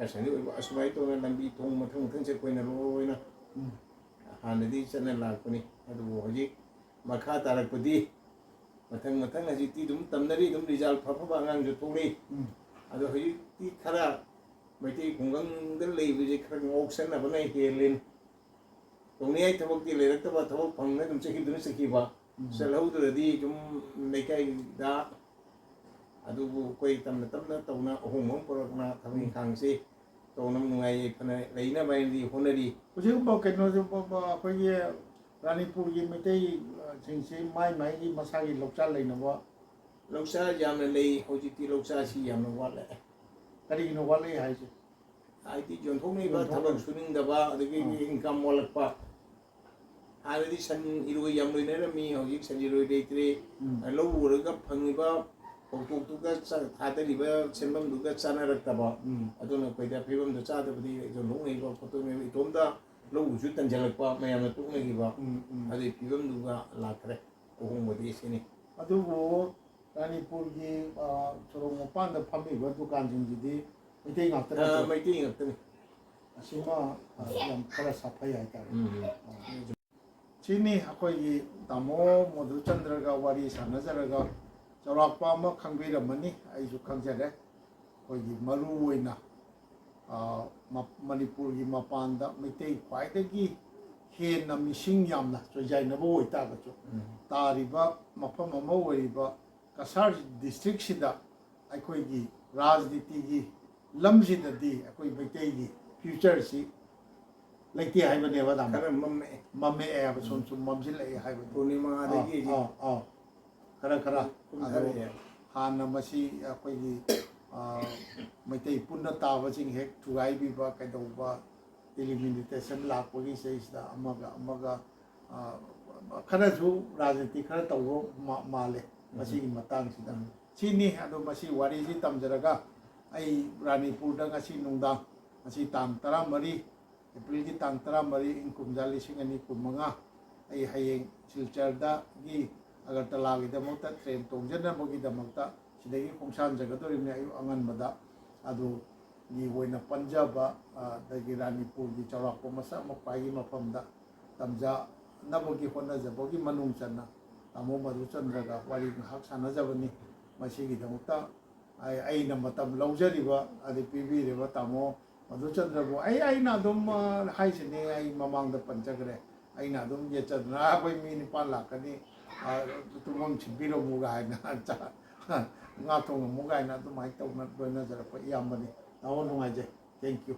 ꯑꯁꯤꯅꯤ ꯑꯣꯏꯕ, ꯑꯁꯨꯃꯥꯏꯅ ꯇꯧꯅ ꯂꯝꯕꯤ ꯊꯣꯡ ꯃꯊꯪ ꯃꯊꯪꯁꯦ ꯑꯩꯈꯣꯏꯅ ꯂꯣꯏꯅ ꯎꯝ꯫ ꯍꯥꯟꯅꯗꯤ ꯆꯠꯅ ꯂꯥꯛꯄꯅꯤ꯫ ꯑꯗꯨꯕꯨ ꯍꯧꯖꯤꯛ ꯃꯈꯥ ꯇꯥꯔꯛꯄꯗꯤ ꯃꯊꯪ ꯃꯊꯪ ꯍꯧꯖꯤꯛꯇꯤ ꯑꯗꯨꯝ ꯇꯝꯅꯔꯤ, ꯑꯗꯨꯝ ꯔꯤꯖꯜ ꯐ ꯐꯕ ꯑꯉꯥꯡꯁꯨ ꯊꯣꯛꯂꯛꯏ꯫ ꯎꯝ꯫ ꯑꯗꯣ ꯍꯧꯖꯤꯛꯇꯤ ꯈꯔ ꯃꯩꯇꯩ ꯈꯨꯡꯒꯪꯗ ꯂꯩꯕꯁꯦ ꯈꯔ ꯉꯥꯎꯁꯟꯅꯕꯅ ꯍꯦꯜꯂꯦ꯫ ꯇꯧꯅꯤꯡꯉꯥꯏ ꯊꯕꯛꯇꯤ ꯂꯩꯔꯛꯇꯕ, ꯊꯕꯛ ꯐꯪꯗꯅ ꯑꯗꯨꯝ ꯆꯠꯈꯤꯕꯗꯨꯅ ꯆꯠꯈꯤꯕ꯫ ꯎꯝ꯫ ꯆꯠꯍꯧꯗ꯭ꯔꯗꯤ ꯑꯗꯨꯝ ꯂꯩꯀꯥꯏꯗ ꯑꯗꯨꯕꯨ ꯑꯩꯈꯣꯏ ꯇꯞꯅ ꯇꯞꯅ ꯇꯧꯅ ꯑꯍꯣꯡꯕ ꯑꯃ ꯄꯨꯔꯛꯅ ꯊꯕꯛ ꯎꯝ꯫ ꯏꯪꯈꯥꯡꯁꯤ ꯇꯧꯅꯕ ꯅꯨꯡꯉꯥꯏ ꯌꯥꯏꯐꯅ ꯂꯩꯅꯕ ꯍꯥꯏꯅꯗꯤ ꯍꯣꯠꯅꯔꯤ꯫ ꯍꯧꯖꯤꯛꯀꯨꯝꯕ ꯀꯩꯅꯣꯁꯦ, ꯕ-, ꯕ-, ꯑꯩꯈꯣꯏꯒꯤ ꯔꯥꯅꯤꯄꯨꯔꯒꯤ ꯃꯩꯇꯩ, ꯑ, ꯁꯤꯡꯁꯤ ꯃꯥꯏ ꯃꯥꯏꯒꯤ ꯃꯁꯥꯒꯤ ꯂꯧꯆꯥ ꯂꯩꯅꯕ ꯂꯧꯆꯥ ꯌꯥꯝꯅ ꯂꯩ꯫ ꯍꯧꯖꯤꯛꯇꯤ ꯂꯧꯆꯥꯁꯤ ꯌꯥꯝꯅ ꯋꯥꯠꯂꯦ꯫ ꯀꯔꯤꯒꯤꯅꯣ ꯋꯥꯠꯂꯛꯏ ꯍꯥꯏꯁꯦ? ꯍꯥꯏꯗꯤ ꯌꯣꯟꯊꯣꯛꯅꯤꯡꯕ, ꯌꯣꯟꯊꯣꯛꯅꯕ꯫ ꯊꯕꯛ ꯁꯨꯅꯤꯡꯗꯕ, ꯑꯗꯒꯤ ꯑꯥ꯫ ꯏꯟꯀꯝ ꯋꯥꯠꯂꯛꯄ꯫ ꯍꯥꯟꯅꯗꯤ ꯁꯟ ꯏꯔꯣꯏ ꯌꯥꯝ ꯂꯣꯏꯅꯔꯝꯃꯤ, ꯍꯧꯖꯤꯛ ꯁꯟ ꯏꯔꯣꯏ ꯂꯩꯇ꯭ꯔꯦ꯫ ꯎꯝ꯫ ꯂꯧ ꯎꯔꯒ ꯐꯪꯉꯤꯕ ꯐꯧꯊꯣꯛꯇꯨꯒ ꯆ-, ꯊꯥꯗꯔꯤꯕ ꯁꯦꯟꯐꯝꯗꯨꯒ ꯆꯥꯅꯔꯛꯇꯕ꯫ ꯎꯝ꯫ ꯑꯗꯨꯅ ꯑꯩꯈꯣꯏꯗ ꯐꯤꯕꯝꯗꯣ ꯆꯥꯗꯕꯗꯤ ꯌꯣꯟꯊꯣꯛꯅꯩꯕ ꯈꯣꯠꯇꯣꯛꯅꯩꯕ, ꯏꯇꯣꯝꯇ ꯂꯧ ꯎꯕꯁꯨ ꯇꯟꯁꯤꯜꯂꯛꯄ, ꯃꯌꯥꯝꯅ ꯇꯣꯛꯅꯈꯤꯕ꯫ ꯎꯝ, ꯎꯝ꯫ ꯑꯗꯨꯒꯤ ꯐꯤꯕꯝꯗꯨꯒ ꯂꯥꯛꯈ꯭ꯔꯦ꯫ ꯑꯍꯣꯡꯕꯗꯤ ꯁꯤꯅꯤ꯫ ꯑꯗꯨꯕꯨ ꯔꯥꯅꯤꯄꯨꯔꯒꯤ, ꯑ, ꯁꯣꯔꯣꯛ ꯃꯄꯥꯟꯗ ꯐꯝꯃꯤꯕ ꯗꯨꯀꯥꯟꯁꯤꯡꯁꯤꯗꯤ ꯃꯩꯇꯩ ꯉꯥꯛꯇ ꯑ, ꯅꯠꯇ꯭ꯔꯣ? ꯃꯩꯇꯩ ꯉꯥꯛꯇꯅꯤ꯫ ꯑꯁꯤꯃ, ꯑ, ꯌꯥꯝ ꯈꯔ ꯁꯥꯐꯩ ꯍꯥꯏꯇꯥꯔꯦ꯫ ꯎꯝ꯫ ꯑ, ꯁꯤꯅꯤ ꯑꯩꯈꯣꯏꯒꯤ ꯇꯥꯃꯣ ꯃꯙꯨꯆꯟꯗ꯭ꯔꯒ ꯋꯥꯔꯤ ꯁꯥꯟꯅꯖꯔꯒ ꯆꯥꯎꯔꯥꯛꯄ ꯑꯃ ꯈꯪꯕꯤꯔꯝꯃꯅꯤ, ꯑꯩꯁꯨ ꯈꯪꯖꯔꯦ꯫ ꯑꯩꯈꯣꯏꯒꯤ ꯃꯔꯨ ꯑꯣꯏꯅ, ꯑ, ꯃ-, ꯃꯅꯤꯄꯨꯔꯒꯤ ꯃꯄꯥꯟꯗ ꯃꯩꯇꯩ ꯈ꯭ꯋꯥꯏꯗꯒꯤ ꯍꯦꯟꯅ ꯃꯤꯁꯤꯡ ꯌꯥꯝꯅ ꯆꯣꯏꯖꯥꯏꯅꯕ ꯑꯣꯏꯇꯥꯔꯒꯁꯨ, ꯎꯝ꯫ ꯇꯥꯔꯤꯕ ꯃꯐꯝ ꯑꯃ ꯑꯣꯏꯔꯤꯕ ꯀꯁꯥꯔ ꯗꯤꯁꯇ꯭ꯔꯤꯛꯁꯤꯗ ꯑꯩꯈꯣꯏꯒꯤ ꯔꯥꯖꯅꯤꯇꯤꯒꯤ ꯂꯝꯁꯤꯗꯗꯤ ꯑꯩꯈꯣꯏ ꯃꯩꯇꯩꯒꯤ ꯐ꯭ꯌꯨꯆꯔꯁꯤ ꯂꯩꯇꯦ ꯍꯥꯏꯕꯅꯦꯕ, ꯇꯥꯃꯣ꯫ ꯈꯔ ꯃꯝꯃꯛꯑꯦ꯫ ꯃꯝꯃꯛꯑꯦ ꯍꯥꯏꯕ, ꯁꯨꯝ ꯎꯝ꯫ ꯁꯨꯝ ꯃꯝꯁꯤꯜꯂꯛꯑꯦ ꯍꯥꯏꯕꯅꯤ꯫ ꯄꯨꯔꯅꯤꯃꯥꯗꯒꯤ ꯑꯥ, ꯑꯥ, ꯑꯥ꯫ ꯈꯔ ꯈꯔ꯫ ꯀꯨꯝꯊꯔꯛꯑꯦ꯫ ꯑꯗꯣ ꯍꯥꯟꯅ ꯃꯁꯤ ꯑꯩꯈꯣꯏꯒꯤ, ꯑꯥ, ꯃꯩꯇꯩ ꯄꯨꯟꯅ ꯇꯥꯕꯁꯤꯡ ꯍꯦꯛ ꯊꯨꯒꯥꯏꯕꯤꯕ ꯀꯩꯗꯧꯕ, ꯗꯤꯂꯤꯃꯤꯇꯦꯁꯟ ꯂꯥꯛꯄꯒꯤ ꯁꯤꯗꯩꯁꯤꯗ ꯑꯃꯒ ꯑꯃꯒ, ꯑꯥ, ꯈꯔꯁꯨ ꯔꯥꯖꯅꯤꯇꯤ ꯈꯔ ꯇꯧꯕ ꯃꯥ-, ꯃꯥꯜꯂꯦ ꯎꯝ꯫ ꯃꯁꯤꯒꯤ ꯃꯇꯥꯡꯁꯤꯗ꯫ ꯎꯝ꯫ ꯁꯤꯅꯤ꯫ ꯑꯗꯣ ꯃꯁꯤ ꯋꯥꯔꯤꯁꯤ ꯇꯝꯖꯔꯒ ꯑꯩ ꯔꯥꯅꯤꯄꯨꯔꯗ ꯉꯁꯤ ꯅꯨꯡꯗꯥꯡ, ꯉꯁꯤ ꯇꯥꯡ ꯇꯔꯥꯃꯔꯤ, ꯑꯦꯄ꯭ꯔꯤꯜꯒꯤ ꯇꯥꯡ ꯇꯔꯥꯃꯔꯤ, ꯏꯪ ꯀꯨꯝꯖꯥ ꯂꯤꯁꯤꯡ ꯑꯅꯤ ꯀꯨꯟꯃꯉꯥ, ꯑꯩ ꯍꯌꯦꯡ ꯁꯤꯜꯆꯔꯗꯒꯤ ꯑꯒꯔꯇꯂꯥꯒꯤꯗꯃꯛꯇ ꯇ꯭ꯔꯦꯟ ꯇꯣꯡꯖꯅꯕꯒꯤꯗꯃꯛꯇ ꯁꯤꯗꯒꯤ ꯈꯣꯡꯁꯥꯟꯖꯒꯗꯧꯔꯤꯕꯅꯤ ꯑꯌꯨꯛ ꯑꯉꯟꯕꯗ꯫ ꯑꯗꯨꯒꯤ ꯑꯣꯏꯅ ꯄꯟꯖꯕ, ꯑ, ꯑꯗꯒꯤ ꯔꯥꯅꯤꯄꯨꯔꯒꯤ ꯆꯥꯎꯔꯥꯛꯄ ꯃꯁꯛ ꯃꯄꯥꯏꯒꯤ ꯃꯐꯝꯗ ꯇꯝꯖꯅꯕꯒꯤ ꯍꯣꯠꯅꯖꯕꯒꯤ ꯃꯅꯨꯡ ꯆꯟꯅ ꯇꯥꯃꯣ ꯃꯙꯨꯆꯟꯗ꯭ꯔꯒ ꯋꯥꯔꯤ ꯉꯥꯏꯍꯥꯛ ꯁꯥꯟꯅꯖꯕꯅꯤ꯫ ꯃꯁꯤꯒꯤꯗꯃꯛꯇ ꯑꯩ, ꯑꯩꯅ ꯃꯇꯝ ꯂꯧꯖꯔꯤꯕ ꯑꯗꯩ ꯄꯤꯕꯤꯔꯤꯕ ꯇꯥꯃꯣ ꯃꯙꯨꯆꯟꯗ꯭ꯔꯕꯨ ꯑꯩ, ꯑꯩꯅ ꯑꯗꯨꯝ, ꯑ, ꯍꯥꯏꯁꯤꯅꯤ, ꯑꯩ ꯃꯃꯥꯡꯗ ꯄꯟꯖꯈ꯭ꯔꯦ꯫ ꯑꯩꯅ ꯑꯗꯨꯝ ꯌꯦꯠꯆꯗꯅ, "ꯑꯩꯈꯣꯏ ꯃꯤ ꯅꯤꯄꯥꯟ ꯂꯥꯛꯀꯅꯤ, ꯑ, ꯇꯨꯝꯐꯝ ꯁꯤꯟꯕꯤꯔꯝꯃꯨꯒ" ꯍꯥꯏꯅ ꯆꯥ-, ꯉꯥ ꯊꯣꯡꯉꯝꯃꯨ ꯀꯥꯏꯅ ꯑꯗꯨꯃꯥꯏꯅ ꯇꯧꯅ ꯂꯣꯏꯅꯖꯔꯛꯄ ꯏꯌꯥꯝꯕꯅꯤ꯫ ꯇꯥꯃꯣ ꯅꯨꯡꯉꯥꯏꯖꯩ꯫ Thank you꯫